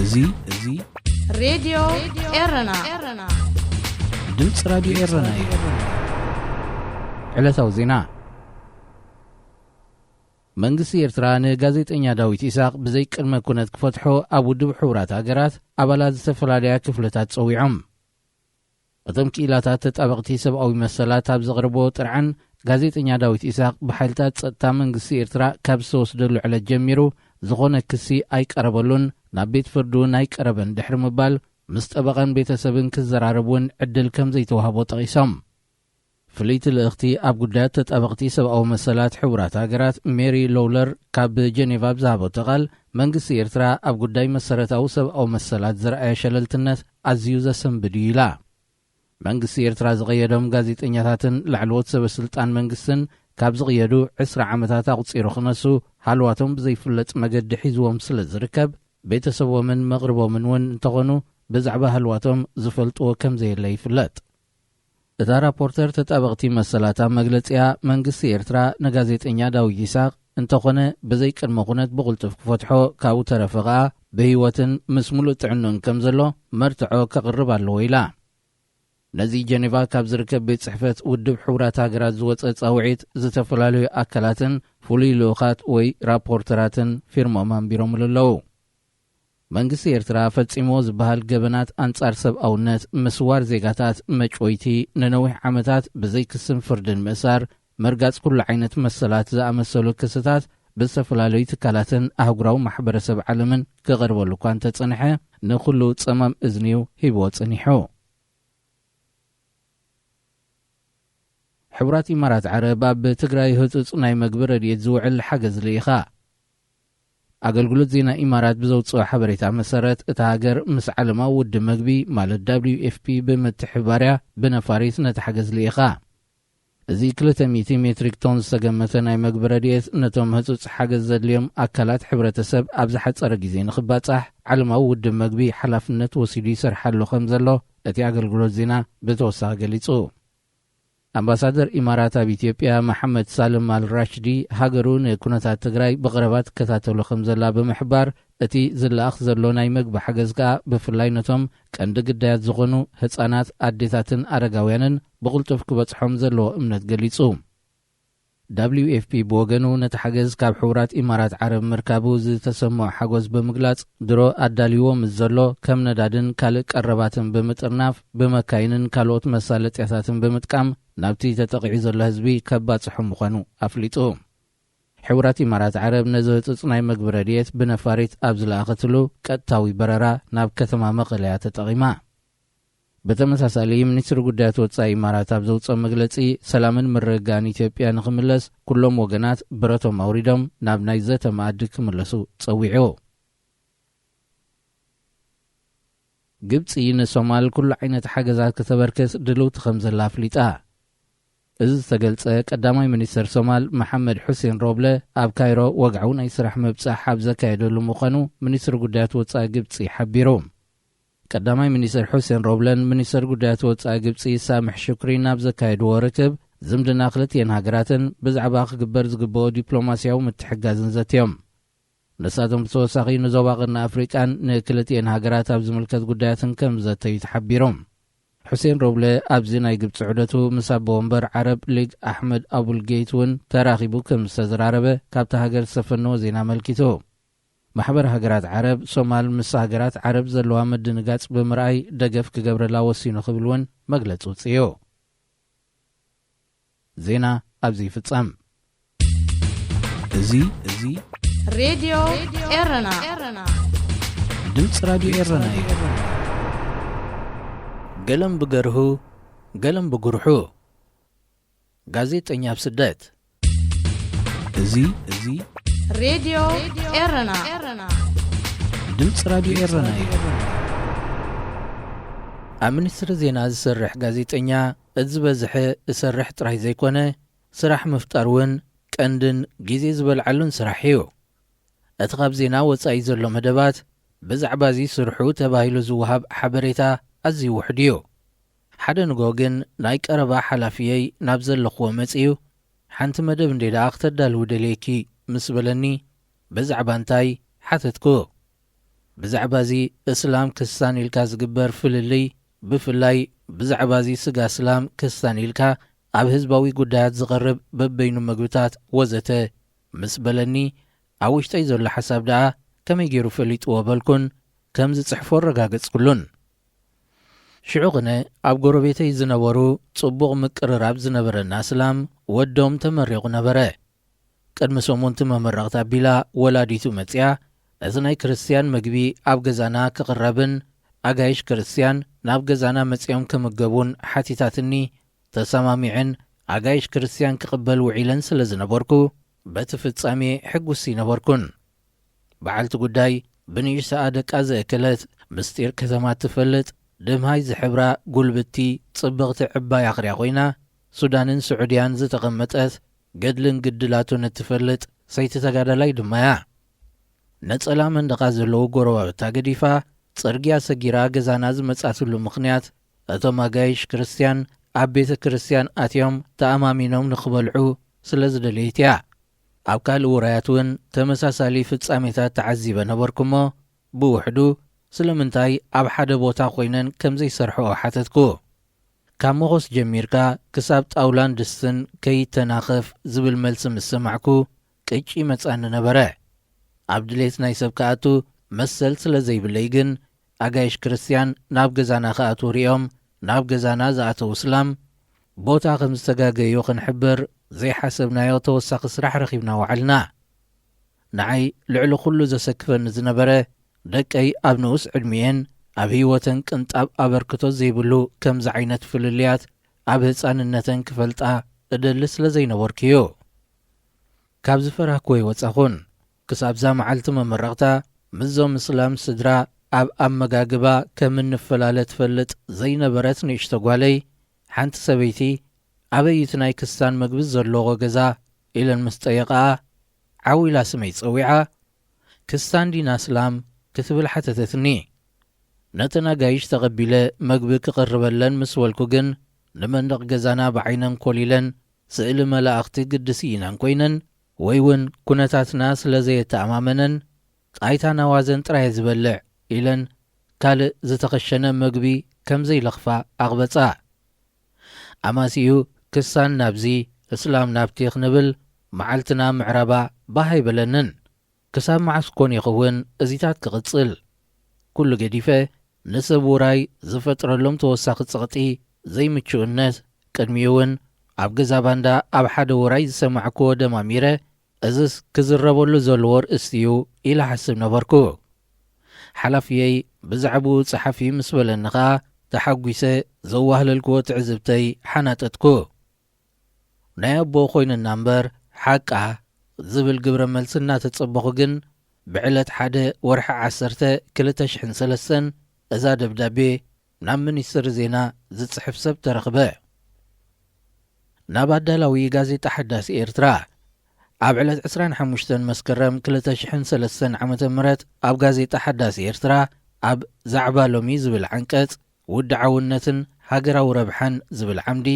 እዚ እዚ ሬድዮ ኤረና፣ ድምፂ ራድዮ ኤረና እዩ። ዕለታዊ ዜና። መንግስቲ ኤርትራ ንጋዜጠኛ ዳዊት ኢሳቕ ብዘይ ቅድመ ኩነት ክፈትሖ ኣብ ውድብ ሕቡራት ሃገራት ኣባላት ዝተፈላለያ ክፍልታት ጸዊዖም። እቶም ክኢላታት ተጣበቕቲ ሰብኣዊ መሰላት ኣብ ዘቕርቦ ጥርዓን፣ ጋዜጠኛ ዳዊት ኢሳቕ ብሓይልታት ጸጥታ መንግስቲ ኤርትራ ካብ ዝተወስደሉ ዕለት ጀሚሩ ዝኾነ ክሲ ኣይቀረበሉን፣ ናብ ቤት ፍርዲ እውን ኣይቀረበን ድሕሪ ምባል፣ ምስ ጠበቓን ቤተሰብን ክዘራረብ እውን ዕድል ከም ዘይተዋህቦ ጠቒሶም። ፍልይቲ ልእኽቲ ኣብ ጉዳያት ተጣበቕቲ ሰብኣዊ መሰላት ሕቡራት ሃገራት ሜሪ ሎውለር ካብ ጀኔቫ ብዝሃበቶ ቃል፣ መንግስቲ ኤርትራ ኣብ ጉዳይ መሰረታዊ ሰብኣዊ መሰላት ዘርኣየ ሸለልትነት ኣዝዩ ዘሰንብድ እዩ ኢላ። መንግስቲ ኤርትራ ዝቐየዶም ጋዜጠኛታትን ላዕለዎት ሰበ ስልጣን መንግስትን ካብ ዝቕየዱ ዕስራ ዓመታት ኣቑጺሩ ክነሱ፣ ሃልዋቶም ብዘይፍለጥ መገዲ ሒዝዎም ስለ ዝርከብ፣ ቤተሰቦምን መቕርቦምን እውን እንተኾኑ ብዛዕባ ሃልዋቶም ዝፈልጥዎ ከም ዘየለ ይፍለጥ። እታ ራፖርተር ተጣበቕቲ መሰላት ኣብ መግለጺኣ፣ መንግስቲ ኤርትራ ንጋዜጠኛ ዳዊት ይስሐቅ እንተኾነ ብዘይ ቅድመ ኩነት ብቕልጡፍ ክፈትሖ፣ ካብኡ ተረፈ ከኣ ብህይወትን ምስ ሙሉእ ጥዕንኡን ከም ዘሎ መርትዖ ከቕርብ ኣለዎ ኢላ። ነዚ ጀኔቫ ካብ ዝርከብ ቤት ጽሕፈት ውድብ ሕቡራት ሃገራት ዝወጸ ጻውዒት ዝተፈላለዩ ኣካላትን ፍሉይ ልኡኻት ወይ ራፖርተራትን ፊርሞም ኣንቢሮምሉ ኣለዉ። መንግስቲ ኤርትራ ፈጺምዎ ዝበሃል ገበናት ኣንጻር ሰብኣውነት፣ ምስዋር ዜጋታት፣ መጭወይቲ፣ ንነዊሕ ዓመታት ብዘይ ክስን ፍርድን ምእሳር፣ ምርጋጽ ኩሉ ዓይነት መሰላት ዝኣመሰሉ ክስታት ብዝተፈላለዩ ትካላትን ኣህጉራዊ ማሕበረሰብ ዓለምን ክቐርበሉ እኳ እንተጸንሐ፣ ንኹሉ ጸማም እዝኒ'ዩ ሂብዎ ጸኒሑ። ሕቡራት ኢማራት ዓረብ ኣብ ትግራይ ህጹጽ ናይ መግቢ ረድኤት ዝውዕል ሓገዝ ልኢኻ። ኣገልግሎት ዜና ኢማራት ብዘውጽኦ ሓበሬታ መሰረት፣ እታ ሃገር ምስ ዓለማዊ ውድብ መግቢ ማለት ደብሊዩ ኤፍ ፒ ብምትሕብባር'ያ ብነፋሪት ነቲ ሓገዝ ልኢኻ። እዚ ክልተ ሚእቲ ሜትሪክ ቶን ዝተገመተ ናይ መግቢ ረድኤት ነቶም ህጹጽ ሓገዝ ዘድልዮም ኣካላት ሕብረተሰብ ኣብ ዝሓጸረ ግዜ ንኽባጻሕ ዓለማዊ ውድብ መግቢ ሓላፍነት ወሲዱ ይሰርሓሉ ከም ዘሎ እቲ ኣገልግሎት ዜና ብተወሳኺ ገሊጹ። ኣምባሳደር ኢማራት ኣብ ኢትዮጵያ መሓመድ ሳልም ኣል ራሽዲ፣ ሃገሩ ንኩነታት ትግራይ ብቐረባ ትከታተሎ ከም ዘላ ብምሕባር፣ እቲ ዝለኣኽ ዘሎ ናይ መግቢ ሓገዝ ከኣ ብፍላይ ነቶም ቀንዲ ግዳያት ዝኾኑ ህጻናት፣ ኣዴታትን ኣረጋውያንን ብቕልጡፍ ክበጽሖም ዘለዎ እምነት ገሊጹ። ደብሊዩ ኤፍ ፒ ብወገኑ፣ ነቲ ሓገዝ ካብ ሕቡራት ኢማራት ዓረብ ምርካቡ ዝተሰምዖ ሓጎስ ብምግላጽ፣ ድሮ ኣዳልይዎ ምስ ዘሎ ከም ነዳድን ካልእ ቀረባትን ብምጥርናፍ፣ ብመካይንን ካልኦት መሳለጥያታትን ብምጥቃም ናብቲ ተጠቒዑ ዘሎ ህዝቢ ከባጽሖ ምዃኑ ኣፍሊጡ። ሕቡራት ኢማራት ዓረብ ነዚ ህጹጽ ናይ መግቢ ረድኤት ብነፋሪት ኣብ ዝለኣኸትሉ ቀጥታዊ በረራ ናብ ከተማ መቐለያ ተጠቒማ። ብተመሳሳሊ፣ ሚኒስትሪ ጉዳያት ወጻኢ ኢማራት ኣብ ዘውጽኦ መግለጺ፣ ሰላምን ምርግጋእን ኢትዮጵያ ንኽምለስ ኩሎም ወገናት ብረቶም ኣውሪዶም ናብ ናይ ዘተ መኣዲ ክምለሱ ጸዊዑ። ግብጺ ንሶማል ኩሉ ዓይነት ሓገዛት ከተበርክት ድልውቲ ከም ዘላ ኣፍሊጣ። እዚ ዝተገልጸ ቀዳማይ ሚኒስተር ሶማል መሓመድ ሑሴን ሮብለ ኣብ ካይሮ ወግዓዊ ናይ ስራሕ ምብጻሕ ኣብ ዘካየደሉ ምዃኑ ሚኒስትሪ ጉዳያት ወጻኢ ግብጺ ሓቢሩ። ቀዳማይ ሚኒስተር ሑሴን ሮብለን ሚኒስተር ጉዳያት ወጻኢ ግብጺ ሳምሕ ሹክሪን ኣብ ዘካየድዎ ርክብ፣ ዝምድና ክልቲኤን ሃገራትን ብዛዕባ ክግበር ዝግብኦ ዲፕሎማስያዊ ምትሕግጋዝን ዘትዮም። ንሳቶም ብተወሳኺ ንዞባ ቀርኒ ኣፍሪቃን ንክልቲኤን ሃገራት ኣብ ዝምልከት ጉዳያትን ከም ዘተዩ ተሓቢሩ። ሑሴን ሮብለ ኣብዚ ናይ ግብጺ ዑደቱ ምስ ኣቦ ወንበር ዓረብ ሊግ ኣሕመድ ኣቡል ገይት እውን ተራኺቡ ከም ዝተዘራረበ ካብታ ሃገር ዝሰፈነዎ ዜና ኣመልኪቱ። ማሕበር ሃገራት ዓረብ፣ ሶማል ምስ ሃገራት ዓረብ ዘለዋ ምድንጋጽ ብምርኣይ ደገፍ ክገብረላ ወሲኑ ክብል እውን መግለጺ ውጽእዮ። ዜና ኣብዚ ይፍጸም። እዚ እዚ ሬድዮ ኤረና፣ ድምፂ ራድዮ ኤረና እዩ። ገለም ብገርሁ፣ ገለም ብጉርሑ። ጋዜጠኛ ኣብ ስደት። እዚ እዚ ሬድዮ ኤረና፣ ድምፂ ራድዮ ኤረና እዩ። ኣብ ሚኒስትሪ ዜና ዝሰርሕ ጋዜጠኛ፣ እቲ ዝበዝሐ እሰርሕ ጥራይ ዘይኮነ፣ ስራሕ ምፍጣር እውን ቀንድን ግዜ ዝበልዓሉን ስራሕ እዩ። እቲ ካብ ዜና ወጻኢ ዘሎ መደባት፣ ብዛዕባ እዚ ስርሑ ተባሂሉ ዝወሃብ ሓበሬታ ኣዝዩ ውሑድ እዩ። ሓደ ንግሆ ግን ናይ ቀረባ ሓላፍየይ ናብ ዘለኽዎ መጺኡ፣ "ሓንቲ መደብ እንዴ ደኣ ክተዳልዊ ደልየኪ" ምስ በለኒ፣ "ብዛዕባ እንታይ?" ሓተትኩ። ብዛዕባ እዚ እስላም ክስታን ኢልካ ዝግበር ፍልልይ፣ ብፍላይ ብዛዕባ እዚ ስጋ እስላም ክስታን ኢልካ ኣብ ህዝባዊ ጉዳያት ዝቐርብ በበይኑ መግብታት ወዘተ ምስ በለኒ፣ ኣብ ውሽጠይ ዘሎ ሓሳብ ደኣ ከመይ ገይሩ ፈሊጥዎ በልኩን ከም ዝጽሕፎ ኣረጋገጽኩሉን። ሽዑ ቕነ ኣብ ጎረቤተይ ዝነበሩ ጽቡቕ ምቅርራብ ዝነበረና እስላም ወዶም ተመሪቑ ነበረ። ቅድሚ ሰሙንቲ መመረቕታ ቢላ ወላዲቱ መጺኣ፣ እዚ ናይ ክርስትያን ምግቢ ኣብ ገዛና ክቕረብን ኣጋይሽ ክርስትያን ናብ ገዛና መጺኦም ክምገቡን ሓቲታትኒ። ተሰማሚዐን ኣጋይሽ ክርስትያን ክቕበል ውዒለን ስለ ዝነበርኩ፣ በቲ ፍጻሜ ሕጉስቲ ነበርኩን። በዓልቲ ጉዳይ ብንእሽተኣ ደቃ ዘእከለት፣ ምስጢር ከተማ ትፈልጥ፣ ድምሃይ ዝሕብራ ጉልብቲ ጽብቕቲ ዕባይ ኣኽርያ ኮይና፣ ሱዳንን ስዑድያን ዝተቐመጠት፣ ገድልን ግድላቱን እትፈልጥ ሰይቲ ተጋዳላይ ድማ እያ። ነጸላ መንደቓ ዘለዉ ጎረባብታ ገዲፋ፣ ጽርግያ ሰጊራ ገዛና ዝመጻትሉ ምኽንያት፣ እቶም ኣጋይሽ ክርስትያን ኣብ ቤተ ክርስትያን ኣትዮም ተኣማሚኖም ንኽበልዑ ስለ ዝደለየት እያ። ኣብ ካልእ ውራያት እውን ተመሳሳሊ ፍጻሜታት ተዓዚበ ነበርኩ እሞ፣ ብውሕዱ ስለምንታይ ኣብ ሓደ ቦታ ኮይነን ከም ዘይሰርሕኦ ሓተትኩ። ካብ መኾስ ጀሚርካ ክሳብ ጣውላን ድስትን ከይተናኸፍ ዝብል መልሲ ምስ ሰማዕኩ፣ ቅጭ ይመጻኒ ነበረ። ኣብ ድሌት ናይ ሰብ ክኣቱ መሰል ስለ ዘይብለይ ግን፣ ኣጋይሽ ክርስትያን ናብ ገዛና ክኣትዉ ሪኦም፣ ናብ ገዛና ዝኣተዉ እስላም፣ ቦታ ከም ዝተጋገዩ ክንሕብር ዘይሓሰብናዮ ተወሳኺ ስራሕ ረኺብና ወዓልና። ንዓይ ልዕሊ ኩሉ ዘሰክፈኒ ዝነበረ፣ ደቀይ ኣብ ንኡስ ዕድሚኤን ኣብ ህይወተን ቅንጣብ ኣበርክቶ ዘይብሉ ከምዚ ዓይነት ፍልልያት ኣብ ህጻንነተን ክፈልጣ እደሊ ስለ ዘይነበርኩ እዩ። ካብ ዝፈራህኩ ኣይወጻኹን። ክሳብዛ መዓልቲ መመረቕታ ምስዞም እስላም ስድራ ኣብ ኣመጋግባ ከም እንፈላለ ትፈልጥ ዘይነበረት ንእሽቶ ጓለይ፣ ሓንቲ ሰበይቲ፣ "ኣበይ እቲ ናይ ክስታን መግቢ ዘለዎ ገዛ?" ኢለን ምስ ጠየቓኣ፣ ዓው ኢላ ስመይ ጸዊዓ፣ "ክስታን ዲና እስላም?" ክትብል ሓተተትኒ። ነተን ኣጋይሽ ተቐቢለ መግቢ ክቕርበለን ምስ በልኩ ግን፣ ንመንደቕ ገዛና ብዓይነን ኮሊለን፣ ስእሊ መላእኽቲ ግዲ ስኢነን ኮይነን፣ ወይ እውን ኩነታትና ስለ ዘየተኣማመነን፣ "ጣይታ ናዋዘን ጥራይ እየ ዝበልዕ" ኢለን፣ ካልእ ዝተኸሸነ መግቢ ከም ዘይለኽፋ ኣቕበጻ። ኣማሲኡ ክሳን ናብዚ፣ እስላም ናብቲ ክንብል፣ መዓልትና ምዕራባ ባህ ኣይበለንን። ክሳብ መዓስ ኮን ይኸውን እዚታት ክቕጽል? ኩሉ ገዲፈ፣ ንሰብ ውራይ ዝፈጥረሎም ተወሳኺ ጸቕጢ ዘይምቹእነት፣ ቅድሚኡ እውን ኣብ ገዛ ባንዳ ኣብ ሓደ ውራይ ዝሰማዕክዎ ደማሚረ፣ "እዝስ ክዝረበሉ ዘለዎ ርእስቲ እዩ" ኢለ ሓስብ ነበርኩ። ሓላፍየይ ብዛዕባኡ ጸሓፊ ምስ በለኒ ኸኣ፣ ተሓጒሰ ዘዋህለልክዎ ትዕዝብተይ ሓናጠጥኩ። ናይ ኣቦ ኮይንና እምበር፣ ሓቃ ዝብል ግብረ መልሲ እናተጸበኹ ግን፣ ብዕለት ሓደ ወርሒ ዓሰርተ ክልተ ሽሕን ሰለስተን እዛ ደብዳቤ ናብ ሚኒስትሪ ዜና ዝጽሕፍ ሰብ ተረኽበ። ናብ ኣዳላዊ ጋዜጣ ሓዳስ ኤርትራ። ኣብ ዕለት ዕስራን ሓሙሽተን መስከረም ክልተ ሽሕን ሰለስተን ዓመተ ምህረት ኣብ ጋዜጣ ሓዳስ ኤርትራ ኣብ ዛዕባ ሎሚ ዝብል ዓንቀጽ፣ ውድዓውነትን ሃገራዊ ረብሓን ዝብል ዓምዲ፣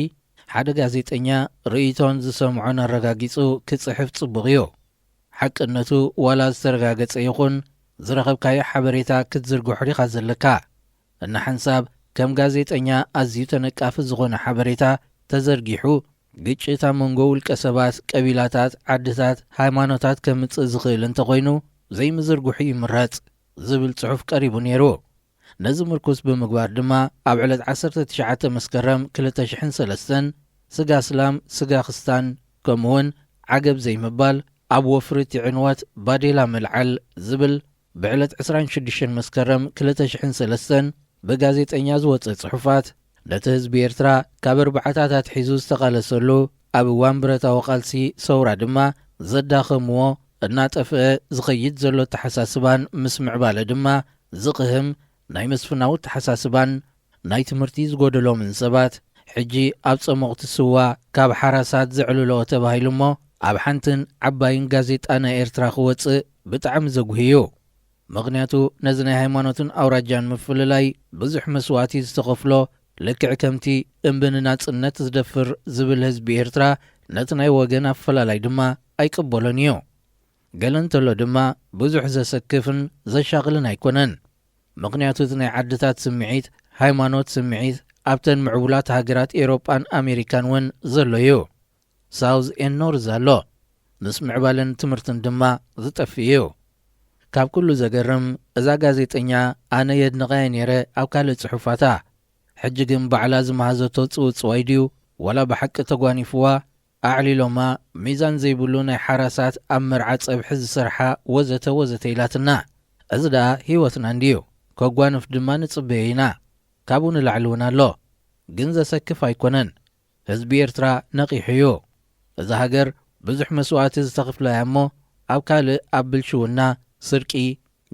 ሓደ ጋዜጠኛ ርእይቶን ዝሰምዖን ኣረጋጊጹ ክጽሕፍ ጽቡቕ እዩ። ሓቅነቱ ዋላ ዝተረጋገጸ ይኹን፣ ዝረኸብካዮ ሓበሬታ ክትዝርግሖ ዲኻ ዘለካ? እናሓንሳብ ከም ጋዜጠኛ ኣዝዩ ተነቃፊ ዝኾነ ሓበሬታ ተዘርጊሑ፣ ግጭት ኣብ መንጎ ውልቀ ሰባት፣ ቀቢላታት፣ ዓድታት፣ ሃይማኖታት ከምጽእ ዝኽእል እንተኾይኑ፣ ዘይምዝርግሑ ይምረጽ ዝብል ጽሑፍ ቀሪቡ ነይሩ። ነዚ ምርኩስ ብምግባር ድማ፣ ኣብ ዕለት ዓሰርተ ትሽዓተ መስከረም ክልተ ሽሕን ሰለስተን፣ ስጋ እስላም፣ ስጋ ክስታን፣ ከምኡውን ዓገብ ዘይምባል፣ ኣብ ወፍሪ እቲ ዕንወት ባዴላ ምልዓል ዝብል፣ ብዕለት ዕስራን ሽዱሽተን መስከረም ክልተ ሽሕን ሰለስተን ብጋዜጠኛ ዝወጸ ጽሑፋት፣ ነቲ ህዝቢ ኤርትራ ካብ ኣርባዓታት ኣትሒዙ ዝተቓለሰሉ፣ ኣብ እዋን ብረታዊ ቃልሲ ሰውራ ድማ ዘዳኸምዎ፣ እናጠፍአ ዝኸይድ ዘሎ ኣተሓሳስባን ምስ ምዕባለ ድማ ዝቕህም ናይ መስፍናዊ ኣተሓሳስባን ናይ ትምህርቲ ዝጎደሎምን ሰባት፣ ሕጂ ኣብ ጸሞቕቲ ስዋ ካብ ሓራሳት ዘዕልሎ ተባሂሉ እሞ፣ ኣብ ሓንትን ዓባይን ጋዜጣ ናይ ኤርትራ ክወጽእ ብጣዕሚ ዘጉሂ እዩ። ምኽንያቱ፣ ነዚ ናይ ሃይማኖትን ኣውራጃን ምፍልላይ ብዙሕ መስዋእቲ ዝተኸፍሎ፣ ልክዕ ከምቲ እምቢ ንናጽነት ዝደፍር ዝብል ህዝቢ ኤርትራ፣ ነቲ ናይ ወገን ኣፈላላይ ድማ ኣይቅበሎን እዩ። ገለ እንተሎ ድማ ብዙሕ ዘሰክፍን ዘሻቕልን ኣይኮነን። ምኽንያቱ እቲ ናይ ዓድታት ስምዒት፣ ሃይማኖት ስምዒት ኣብተን ምዕቡላት ሃገራት ኤውሮጳን ኣሜሪካን እውን ዘሎ እዩ። ሳውዝ ኤን ኖርዝ ኣሎ። ምስ ምዕባለን ትምህርትን ድማ ዝጠፍእ እዩ። ካብ ኩሉ ዘገርም፣ እዛ ጋዜጠኛ ኣነ የድንቐያ ነይረ ኣብ ካልእ ጽሑፋታ። ሕጂ ግን ባዕላ ዝመሃዘቶ ጽውጽዋይ ድዩ ዋላ ብሓቂ ተጓኒፍዋ ኣዕሊሎማ፣ ሚዛን ዘይብሉ ናይ ሓራሳት ኣብ መርዓ ጸብሒ ዝሰርሓ ወዘተ ወዘተ ኢላትና። እዚ ደኣ ህይወትና እንድዩ። ከጓንፍ ድማ ንጽበዮ ኢና። ካብኡ ንላዕሊ እውን ኣሎ። ግን ዘሰክፍ ኣይኮነን። ህዝቢ ኤርትራ ነቒሑ እዩ። እዛ ሃገር ብዙሕ መስዋእቲ ዝተኽፍለያ እሞ ኣብ ካልእ ኣብ ብልሽውና፣ ስርቂ፣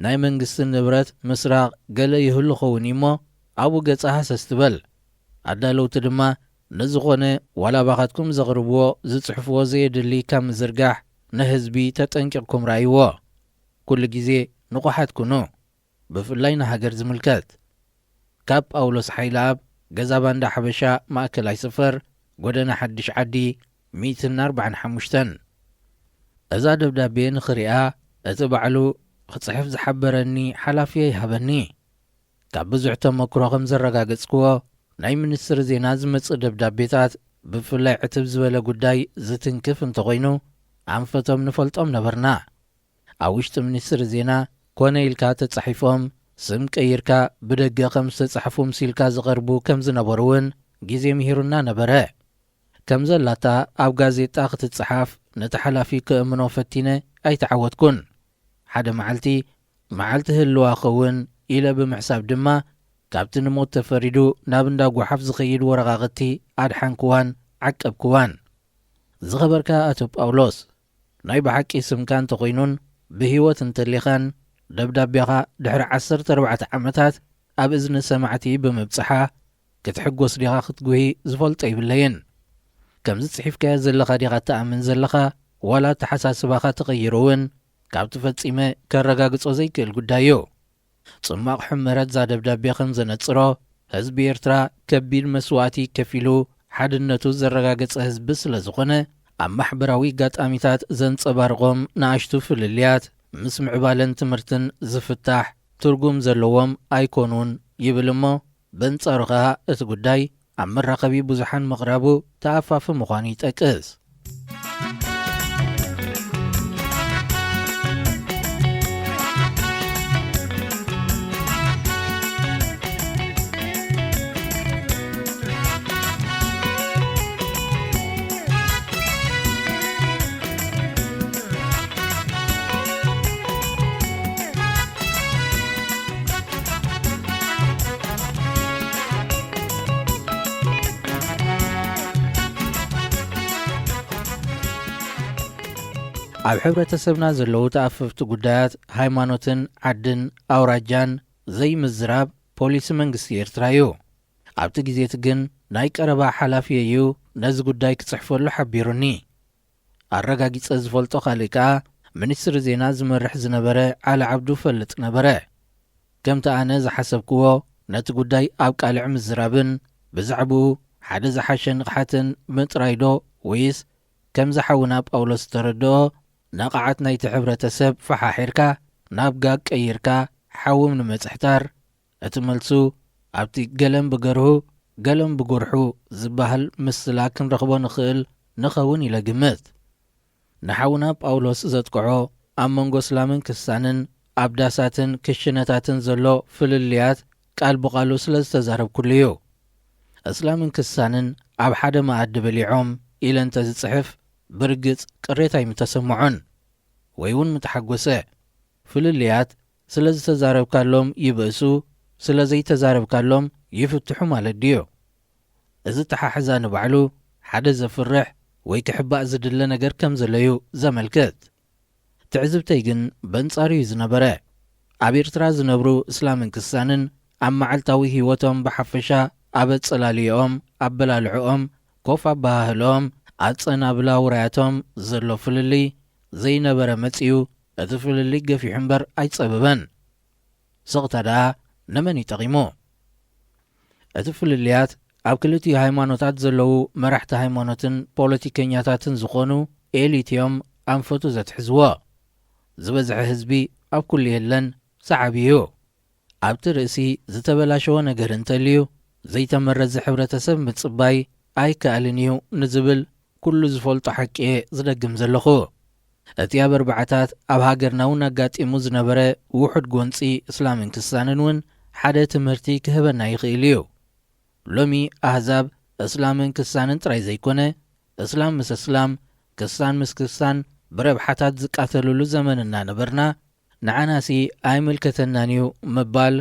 ናይ መንግስቲ ንብረት ምስራቕ ገለ ይህሉ ኸውን እሞ ኣብኡ ገጻ ሃሰስ ትበል። ኣዳለውቲ ድማ ንዝኾነ ዋላ ባኻትኩም ዘቕርብዎ ዝጽሕፍዎ ዘየድሊ ካብ ምዝርጋሕ ንህዝቢ ተጠንቂቕኩም ረኣይዎ። ኩሉ ግዜ ንቑሓት ኩኑ፣ ብፍላይ ንሃገር ዝምልከት። ካብ ጳውሎስ ሓይለኣብ፣ ገዛ ባንዳ ሓበሻ፣ ማእከላይ ሰፈር፣ ጎደና ሓድሽ ዓዲ፣ ሚእትን ኣርባዓን ሓሙሽተን። እዛ ደብዳቤ ንኽሪኣ እቲ ባዕሉ ክጽሕፍ ዝሓበረኒ ሓላፍየ ይሃበኒ። ካብ ብዙሕ ተመክሮ ከም ዘረጋገጽክዎ፣ ናይ ሚኒስትሪ ዜና ዝመጽእ ደብዳቤታት ብፍላይ ዕትብ ዝበለ ጉዳይ ዝትንክፍ እንተኾይኑ፣ ኣንፈቶም ንፈልጦም ነበርና። ኣብ ውሽጢ ሚኒስትሪ ዜና ኮነ ኢልካ ተጻሒፎም፣ ስም ቀይርካ ብደገ ከም ዝተጻሕፉ ምሲልካ ዝቐርቡ ከም ዝነበሩ እውን ግዜ ምሂሩና ነበረ። ከም ዘላታ ኣብ ጋዜጣ ክትጸሓፍ ነቲ ሓላፊ ከእምኖ ፈቲነ ኣይተዓወትኩን። ሓደ መዓልቲ፣ መዓልቲ ህልዋ ኸውን ኢለ ብምሕሳብ ድማ፣ ካብቲ ንሞት ተፈሪዱ ናብ እንዳ ጓሓፍ ዝኸይድ ወረቓቕቲ ኣድሓንክዋን ዓቀብክዋን። ዝኸበርካ ኣቶ ጳውሎስ፣ ናይ ብሓቂ ስምካ እንተኾይኑን ብህይወት እንተሊኻን፣ ደብዳቤኻ ድሕሪ ዓሰርተ ኣርባዕተ ዓመታት ኣብ እዝኒ ሰማዕቲ ብምብጽሓ፣ ክትሕጎስ ዲኻ ክትጉሂ ዝፈልጦ ይብለይን። ከምዚ ጽሒፍካዮ ዘለኻ ዲኻ ትኣምን ዘለኻ፣ ዋላ ኣተሓሳስባኻ ተቐይሩ እውን፣ ካብቲ ፈጺመ ከረጋግጾ ዘይክእል ጉዳይ እዩ። ጽማቕ ሕመረት እዛ ደብዳቤ ከም ዘነጽሮ፣ ህዝቢ ኤርትራ ከቢድ መስዋእቲ ከፊሉ ሓድነቱ ዘረጋገጸ ህዝቢ ስለ ዝኾነ፣ ኣብ ማሕበራዊ ኣጋጣሚታት ዘንጸባርቖም ንኣሽቱ ፍልልያት፣ ምስ ምዕባለን ትምህርትን ዝፍታሕ ትርጉም ዘለዎም ኣይኮኑን ይብል እሞ፣ በንጻሩ ኸኣ እቲ ጉዳይ ኣብ መራኸቢ ብዙሓን ምቕራቡ ተኣፋፊ ምዃኑ ይጠቅስ። ኣብ ሕብረተሰብና ዘለዉ ተኣፈፍቲ ጉዳያት ሃይማኖትን ዓድን ኣውራጃን ዘይምዝራብ ፖሊሲ መንግስቲ ኤርትራ እዩ። ኣብቲ ግዜ እቲ ግን ናይ ቀረባ ሓላፊየይ እዩ ነዚ ጉዳይ ክጽሕፈሉ ሓቢሩኒ። ኣረጋጊጸ ዝፈልጦ ካልእ ከኣ ሚኒስትሪ ዜና ዝመርሕ ዝነበረ ዓሊ ዓብዱ ፈልጥ ነበረ። ከምቲ ኣነ ዝሓሰብክዎ ነቲ ጉዳይ ኣብ ቃልዕ ምዝራብን ብዛዕባኡ ሓደ ዝሓሸ ንቕሓትን ምጥራይዶ ወይስ ከምዚ ሓውና ጳውሎስ ዝተረድኦ ነቓዓት ናይቲ ሕብረተሰብ ፈሓሒርካ ናብ ጋግ ቀይርካ ሓዎም ንምጽሕታር እቲ መልሱ ኣብቲ ገለን ብገርሁ ገለን ብጉርሑ ዝበሃል ምስላ ክንረኽቦ ንኽእል ንኸውን ኢለ ግምት። ንሓውና ጳውሎስ ዘጥቅዖ ኣብ መንጎ እስላምን ክስታንን ኣብ ዳሳትን ክሽነታትን ዘሎ ፍልልያት ቃል ብቓሉ ስለ ዝተዛረብኩሉ እዩ። እስላምን ክስታንን ኣብ ሓደ መኣዲ በሊዖም ኢለ እንተ ዝጽሕፍ ብርግጽ ቅሬታ ኣይምተሰምዖን ወይ እውን ምተሓጎሰ። ፍልልያት ስለ ዝተዛረብካሎም ይብእሱ፣ ስለ ዘይተዛረብካሎም ይፍትሑ ማለት ድዩ? እዚ ኣተሓሕዛ ንባዕሉ ሓደ ዘፍርሕ ወይ ክሕባእ ዝድለ ነገር ከም ዘሎ እዩ ዘመልክት። ትዕዝብተይ ግን በንጻሩ እዩ ዝነበረ። ኣብ ኤርትራ ዝነብሩ እስላምን ክስታንን ኣብ መዓልታዊ ህይወቶም ብሓፈሻ፣ ኣብ ኣጸላልዮኦም፣ ኣበላልዕኦም፣ ኮፍ ኣበሃህልኦም፣ ኣጸናብላ ውራያቶም ዘሎ ፍልልይ ዘይነበረ መጺኡ፣ እቲ ፍልልይ ገፊሑ እምበር ኣይጸበበን። ስቕታ ደኣ ንመን እዩ ጠቒሙ? እቲ ፍልልያት ኣብ ክልቲኡ ሃይማኖታት ዘለዉ መራሕቲ ሃይማኖትን ፖለቲከኛታትን ዝኾኑ ኤሊት እዮም ኣንፈቱ ዘትሕዝዎ። ዝበዝሐ ህዝቢ ኣብ ኩሉ የለን፣ ሰዓቢ እዩ። ኣብቲ ርእሲ ዝተበላሸወ ነገር እንተልዩ፣ ዘይተመረዘ ሕብረተሰብ ምጽባይ ኣይከኣልን እዩ ንዝብል ኩሉ ዝፈልጦ ሓቂ እየ ዝደግም ዘለኹ። እቲ ኣብ ኣርባዓታት ኣብ ሃገርና እውን ኣጋጢሙ ዝነበረ ውሑድ ጎንጺ እስላምን ክስታንን እውን ሓደ ትምህርቲ ክህበና ይኽእል እዩ። ሎሚ ኣህዛብ እስላምን ክስታንን ጥራይ ዘይኮነ፣ እስላም ምስ እስላም፣ ክስታን ምስ ክስታን ብረብሓታት ዝቃተሉሉ ዘመን እናነበርና፣ ንዓናሲ ኣይምልከተናን እዩ ምባል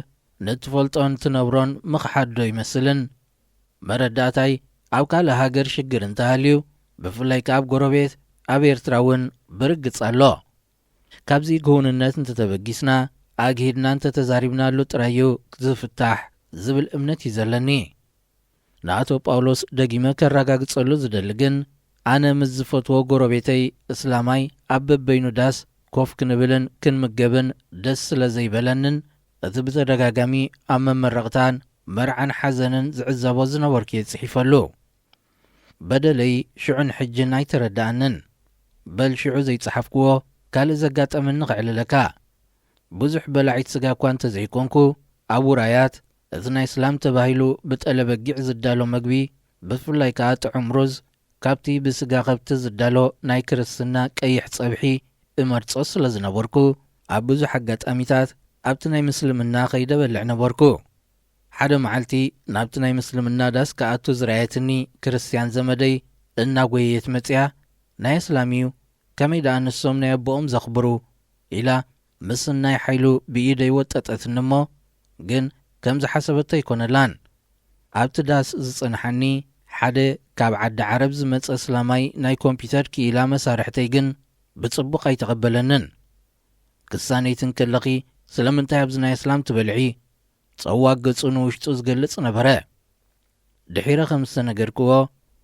ንትፈልጦን ትነብሮን ምኽሓድ ዶ ይመስልን? መረዳእታይ፣ ኣብ ካልእ ሃገር ሽግር እንተሃልዩ፣ ብፍላይ ከኣ ኣብ ጎረቤት፣ ኣብ ኤርትራ እውን ብርግጽ ኣሎ። ካብዚ ክውንነት እንተተበጊስና፣ ኣግሂድና እንተተዛሪብናሉ ጥራይ እዩ ዝፍታሕ ዝብል እምነት እዩ ዘለኒ። ንኣቶ ጳውሎስ ደጊመ ከረጋግጸሉ ዝደሊ ግን፣ ኣነ ምስ ዝፈትዎ ጎረቤተይ እስላማይ ኣብ በበይኑ ዳስ ኮፍ ክንብልን ክንምገብን ደስ ስለ ዘይበለንን፣ እቲ ብተደጋጋሚ ኣብ መመረቕታን መርዓን ሓዘንን ዝዕዘቦ ዝነበርኩ እየ ጽሒፈሉ። በደለይ ሽዑን ሕጅን ኣይተረድኣንን። በል ሽዑ ዘይጸሓፍክዎ ካልእ ዘጋጠመኒ ክዕልለካ። ብዙሕ በላዒት ስጋ እኳ እንተዘይኮንኩ፣ ኣብ ውራያት እቲ ናይ እስላም ተባሂሉ ብጠለ በጊዕ ዝዳሎ መግቢ፣ ብፍላይ ከኣ ጥዑም ሩዝ፣ ካብቲ ብስጋ ከብቲ ዝዳሎ ናይ ክርስትና ቀይሕ ጸብሒ እመርጾ ስለ ዝነበርኩ፣ ኣብ ብዙሕ ኣጋጣሚታት ኣብቲ ናይ ምስልምና ከይደ በልዕ ነበርኩ። ሓደ መዓልቲ ናብቲ ናይ ምስልምና ዳስ ክኣቱ ዝረኣየትኒ ክርስትያን ዘመደይ እናጎየየት መጺኣ፣ "ናይ እስላም እዩ፣ ከመይ ደኣ ንሶም ናይ ኣቦኦም ዘኽብሩ?" ኢላ ምስናይ ሓይሉ ብኢደይ ወጠጠትኒ እሞ፣ ግን ከም ዝሓሰበቶ ኣይኮነላን። ኣብቲ ዳስ ዝጸንሓኒ ሓደ ካብ ዓዲ ዓረብ ዝመጸ እስላማይ ናይ ኮምፒተር ክኢላ መሳርሕተይ ግን ብጽቡቕ ኣይተቐበለንን። "ክሳነይትን ከለኺ ስለምንታይ ኣብዚ ናይ እስላም ትበልዒ?" ጸዋግ ገጹ ንውሽጡ ዝገልጽ ነበረ። ድሒረ ከም ዝተነገርክዎ፣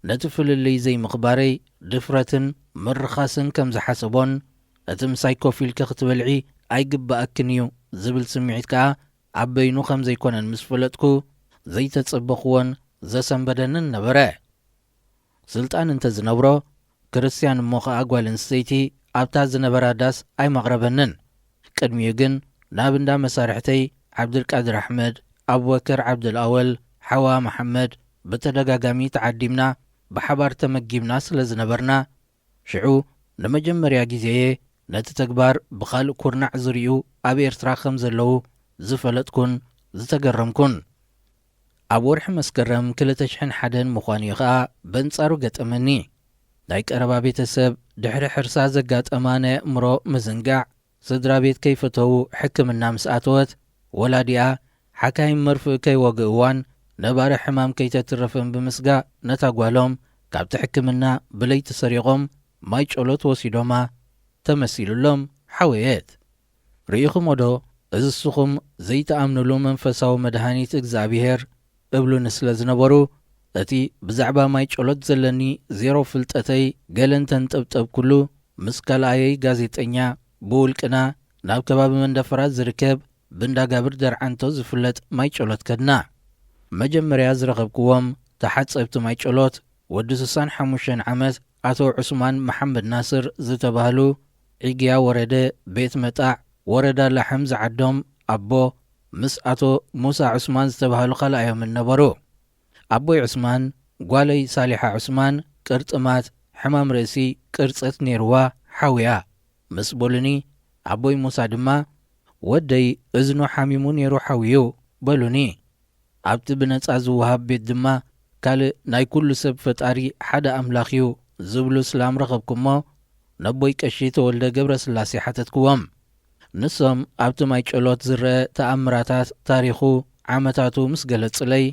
ነቲ ፍልልይ ዘይምኽባረይ ድፍረትን ምርኻስን ከም ዝሓሰቦን፣ እቲ ምሳይ ኮፍ ኢልኪ ክትበልዒ ኣይግብኣክን እዩ ዝብል ስምዒት ከኣ ኣብ በይኑ ከም ዘይኮነን ምስ ፈለጥኩ፣ ዘይተጸበኽዎን ዘሰንበደንን ነበረ። ስልጣን እንተ ዝነብሮ፣ ክርስትያን እሞ ኸኣ ጓል ኣንስተይቲ ኣብታ ዝነበራ ዳስ ኣይመቕረበንን። ቅድሚኡ ግን ናብ እንዳ መሳርሕተይ ዓብድልቃድር ኣሕመድ፣ ኣቡበከር ዓብደልኣወል፣ ሓዋ መሓመድ ብተደጋጋሚ ተዓዲምና ብሓባር ተመጊብና ስለ ዝነበርና፣ ሽዑ ንመጀመርያ ግዜ'የ ነቲ ተግባር ብኻልእ ኩርናዕ ዝርእዩ ኣብ ኤርትራ ከም ዘለዉ ዝፈለጥኩን ዝተገረምኩን። ኣብ ወርሒ መስከረም ክልተ ሽሕን ሓደን ምዃኑ እዩ ኸኣ በንጻሩ ገጠመኒ። ናይ ቀረባ ቤተሰብ ድሕሪ ሕርሳ ዘጋጠማ ናይ ኣእምሮ ምዝንጋዕ፣ ስድራ ቤት ከይፈተዉ ሕክምና ምስ ኣተወት፣ ወላዲኣ ሓካይም መርፍእ ከይወግእዋን ነባሪ ሕማም ከይተትርፍን ብምስጋእ፣ ነታ ጓሎም ካብቲ ሕክምና ብለይቲ ሰሪቖም ማይ ጨሎት ወሲዶማ፣ ተመሲሉሎም ሓወየት። ርኢኹሞ ዶ? እዚ እስኹም ዘይትኣምኑሉ መንፈሳዊ መድሃኒት እግዚኣብሄር እብሉኒ ስለ ዝነበሩ፣ እቲ ብዛዕባ ማይ ጨሎት ዘለኒ ዜሮ ፍልጠተይ ገለ እንተንጠብጠብኩሉ፣ ምስ ካልኣየይ ጋዜጠኛ ብውልቅና ናብ ከባቢ መንደፈራ ዝርከብ ብንዳጋብር ደርዓንቶ ዝፍለጥ ማይ ጨሎት ከድና። መጀመርያ ዝረኸብክዎም ተሓጸብቲ ማይ ጨሎት ወዲ ስሳን ሓሙሽተን ዓመት ኣቶ ዑስማን መሓመድ ናስር ዝተባህሉ ዒግያ ወረደ ቤት መጣዕ ወረዳ ላሕም ዝዓዶም ኣቦ ምስ ኣቶ ሙሳ ዑስማን ዝተባህሉ ካልኣዮምን ነበሩ። ኣቦይ ዑስማን፣ "ጓለይ ሳሊሓ ዑስማን ቅርጥማት፣ ሕማም ርእሲ፣ ቅርጸት ነይርዋ፣ ሓውያ" ምስ በሉኒ፣ ኣቦይ ሙሳ ድማ፣ "ወደይ እዝኑ ሓሚሙ ነይሩ፣ ሓውዩ" በሉኒ። ኣብቲ ብነጻ ዝወሃብ ቤት ድማ ካልእ ናይ ኩሉ ሰብ ፈጣሪ ሓደ ኣምላኽ እዩ ዝብሉ እስላም ረኸብኩ እሞ፣ ነቦይ ቀሺ ተወልደ ገብረስላሴ ሓተትክዎም። ንሶም ኣብቲ ማይ ጨሎት ዝረአ ተኣምራታት፣ ታሪኹ፣ ዓመታቱ ምስ ገለጹለይ፣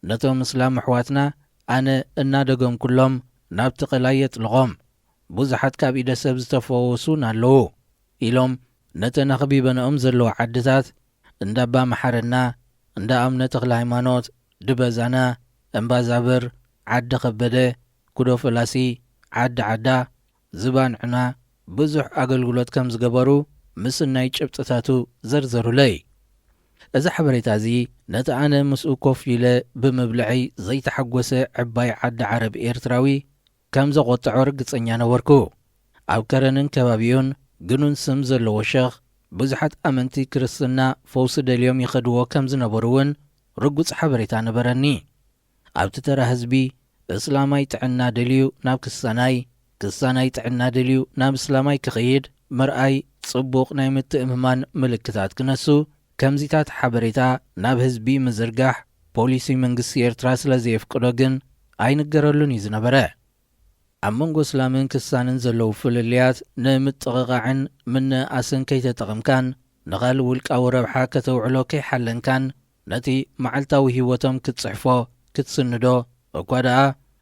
ነቶም እስላም ኣሕዋትና ኣነ እናደገምኩሎም ናብቲ ቀላይ የጥልቖም። ብዙሓት ካብ ኢደ ሰብ ዝተፈወሱን ኣለዉ ኢሎም፣ ነተን ኣኽቢበንኦም ዘለዋ ዓድታት እንዳባ መሓረና፣ እንዳ ኣቡነ ተኽለ ሃይማኖት፣ ድበዛና፣ እምባዛብር፣ ዓዲ ከበደ፣ ኩዶ ፈላሲ፣ ዓዲ ዓዳ፣ ዝባን ዕና ብዙሕ ኣገልግሎት ከም ዝገበሩ ምስናይ ጭብጥታቱ ዘርዘሩለይ። እዚ ሓበሬታ እዚ ነቲ ኣነ ምስኡ ኮፍ ኢለ ብምብልዐይ ዘይተሓጎሰ ዕባይ ዓዲ ዓረብ ኤርትራዊ ከም ዘቖጥዖ ርግጸኛ ነበርኩ። ኣብ ከረንን ከባቢኡን ግኑን ስም ዘለዎ ሸኽ፣ ብዙሓት ኣመንቲ ክርስትና ፈውሲ ደልዮም ይኸድዎ ከም ዝነበሩ እውን ርጉጽ ሓበሬታ ነበረኒ። ኣብቲ ተራ ህዝቢ፣ እስላማይ ጥዕና ደልዩ ናብ ክሳናይ፣ ክሳናይ ጥዕና ደልዩ ናብ እስላማይ ክኸይድ ምርኣይ ጽቡቕ ናይ ምትእምማን ምልክታት ክነሱ፣ ከምዚታት ሓበሬታ ናብ ህዝቢ ምዝርጋሕ ፖሊሲ መንግስቲ ኤርትራ ስለ ዘየፍቅዶ ግን ኣይንገረሉን እዩ ዝነበረ። ኣብ መንጎ እስላምን ክሳንን ዘለዉ ፍልልያት ንምጥቕቓዕን ምንእኣስን ከይተጠቐምካን ንኻልእ ውልቃዊ ረብሓ ከተውዕሎ ከይሓለንካን ነቲ መዓልታዊ ህይወቶም ክትጽሕፎ፣ ክትስንዶ፣ እኳ ደኣ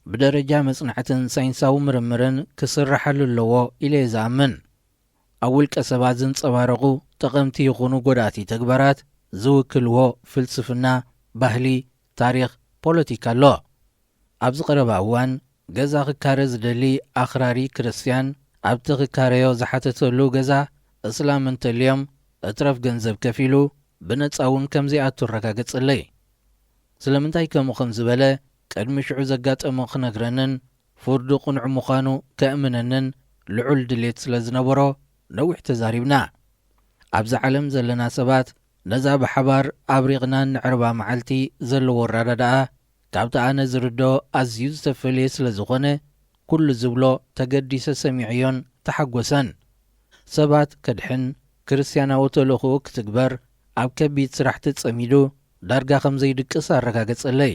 ብደረጃ መጽናዕትን ሳይንሳዊ ምርምርን ክስርሓሉ ኣለዎ ኢለ እየ ዝኣምን። ኣብ ውልቀ ሰባት ዝንጸባረቑ ጠቐምቲ ይኹኑ ጎዳእቲ ተግባራት ዝውክልዎ ፍልስፍና፣ ባህሊ፣ ታሪኽ፣ ፖለቲካ ኣሎ። ኣብዚ ቀረባ እዋን ገዛ ክካረ ዝደሊ ኣኽራሪ ክርስትያን ኣብቲ ክካረዮ ዝሓተተሉ ገዛ እስላም እንተልዮም እትረፍ ገንዘብ ከፊሉ ብነጻ እውን ከም ዘይኣቱ ኣረጋገጸለይ። ስለምንታይ ከምኡ ከም ዝበለ ቅድሚ ሽዑ ዘጋጠሞ ክነግረንን ፍርዱ ቅኑዕ ምዃኑ ከእምነንን ልዑል ድሌት ስለ ዝነበሮ ነዊሕ ተዛሪብና። ኣብዛ ዓለም ዘለና ሰባት ነዛ ብሓባር ኣብሪቕና እንዕርባ መዓልቲ ዘለዎ ኣረዳድኣ ካብቲ ኣነ ዝርድኦ ኣዝዩ ዝተፈልየ ስለ ዝኾነ፣ ኩሉ ዝብሎ ተገዲሰ ሰሚዐዮን ተሓጎሰን። ሰባት ከድሕን፣ ክርስትያናዊ ተልእኾኡ ክትግበር ኣብ ከቢድ ስራሕ ተጸሚዱ ዳርጋ ከም ዘይድቅስ ኣረጋገጸለይ።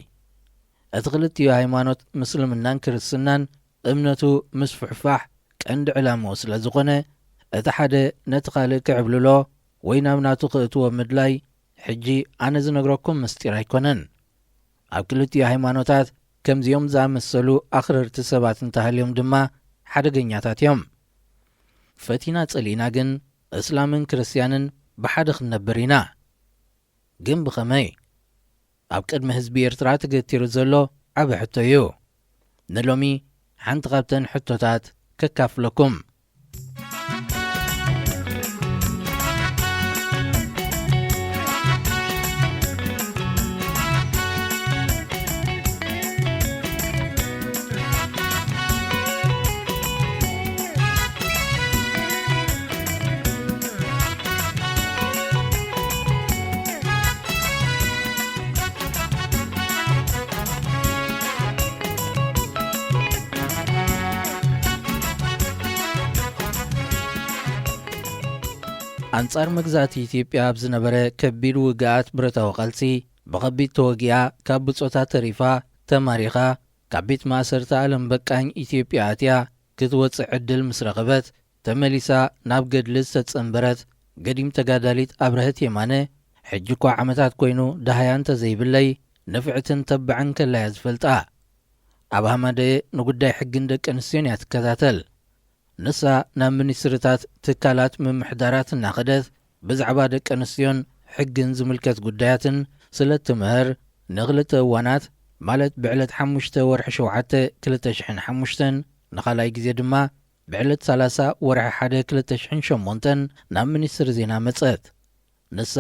እቲ ክልቲኡ ሃይማኖት ምስልምናን ክርስትናን እምነቱ ምስፍሕፋሕ ቀንዲ ዕላምኡ ስለ ዝኾነ፣ እቲ ሓደ ነቲ ካልእ ክዕብልሎ ወይ ናብ ናቱ ክእትዎ ምድላይ ሕጂ ኣነ ዝነግረኩም ምስጢር ኣይኮነን። ኣብ ክልቲኡ ሃይማኖታት ከምዚኦም ዝኣመሰሉ ኣኽረርቲ ሰባት እንተሃልዮም ድማ ሓደገኛታት እዮም። ፈቲና ጸሊእና ግን እስላምን ክርስትያንን ብሓደ ክንነብር ኢና። ግን ብኸመይ? ኣብ ቅድሚ ህዝቢ ኤርትራ ተገቲሩ ዘሎ ዓቢ ሕቶ እዩ። ንሎሚ ሓንቲ ካብተን ሕቶታት ከካፍለኩም። ኣንጻር መግዛእቲ ኢትዮጵያ ኣብ ዝነበረ ከቢድ ውግኣት ብረታዊ ቃልሲ ብኸቢድ ተወጊኣ፣ ካብ ብጾታ ተሪፋ፣ ተማሪኻ፣ ካብ ቤት ማእሰርቲ ዓለም በቃኝ ኢትዮጵያ ኣትያ ክትወጽእ ዕድል ምስ ረኸበት፣ ተመሊሳ ናብ ገድሊ ዝተጸንበረት ገዲም ተጋዳሊት ኣብረሀት የማነ፣ ሕጂ እኳ ዓመታት ኮይኑ ደሃያ እንተዘይብለይ፣ ንፍዕትን ተባዕን ከላያ ዝፈልጣ። ኣብ ሃማደኤ ንጉዳይ ሕግን ደቂ ኣንስትዮን እያ ትከታተል። ንሳ ናብ ሚኒስትርታት ትካላት ምምሕዳራት እናኸደት ብዛዕባ ደቂ ኣንስትዮን ሕግን ዝምልከት ጉዳያትን ስለ እትምህር፣ ንኽልተ እዋናት፣ ማለት ብዕለት ሓሙሽተ ወርሒ ሸውዓተ ክልተ ሽሕን ሓሙሽተን፣ ንኻልኣይ ግዜ ድማ ብዕለት ሰላሳ ወርሒ ሓደ ክልተ ሽሕን ሸሞንተን ናብ ሚኒስትሪ ዜና መጸት። ንሳ፣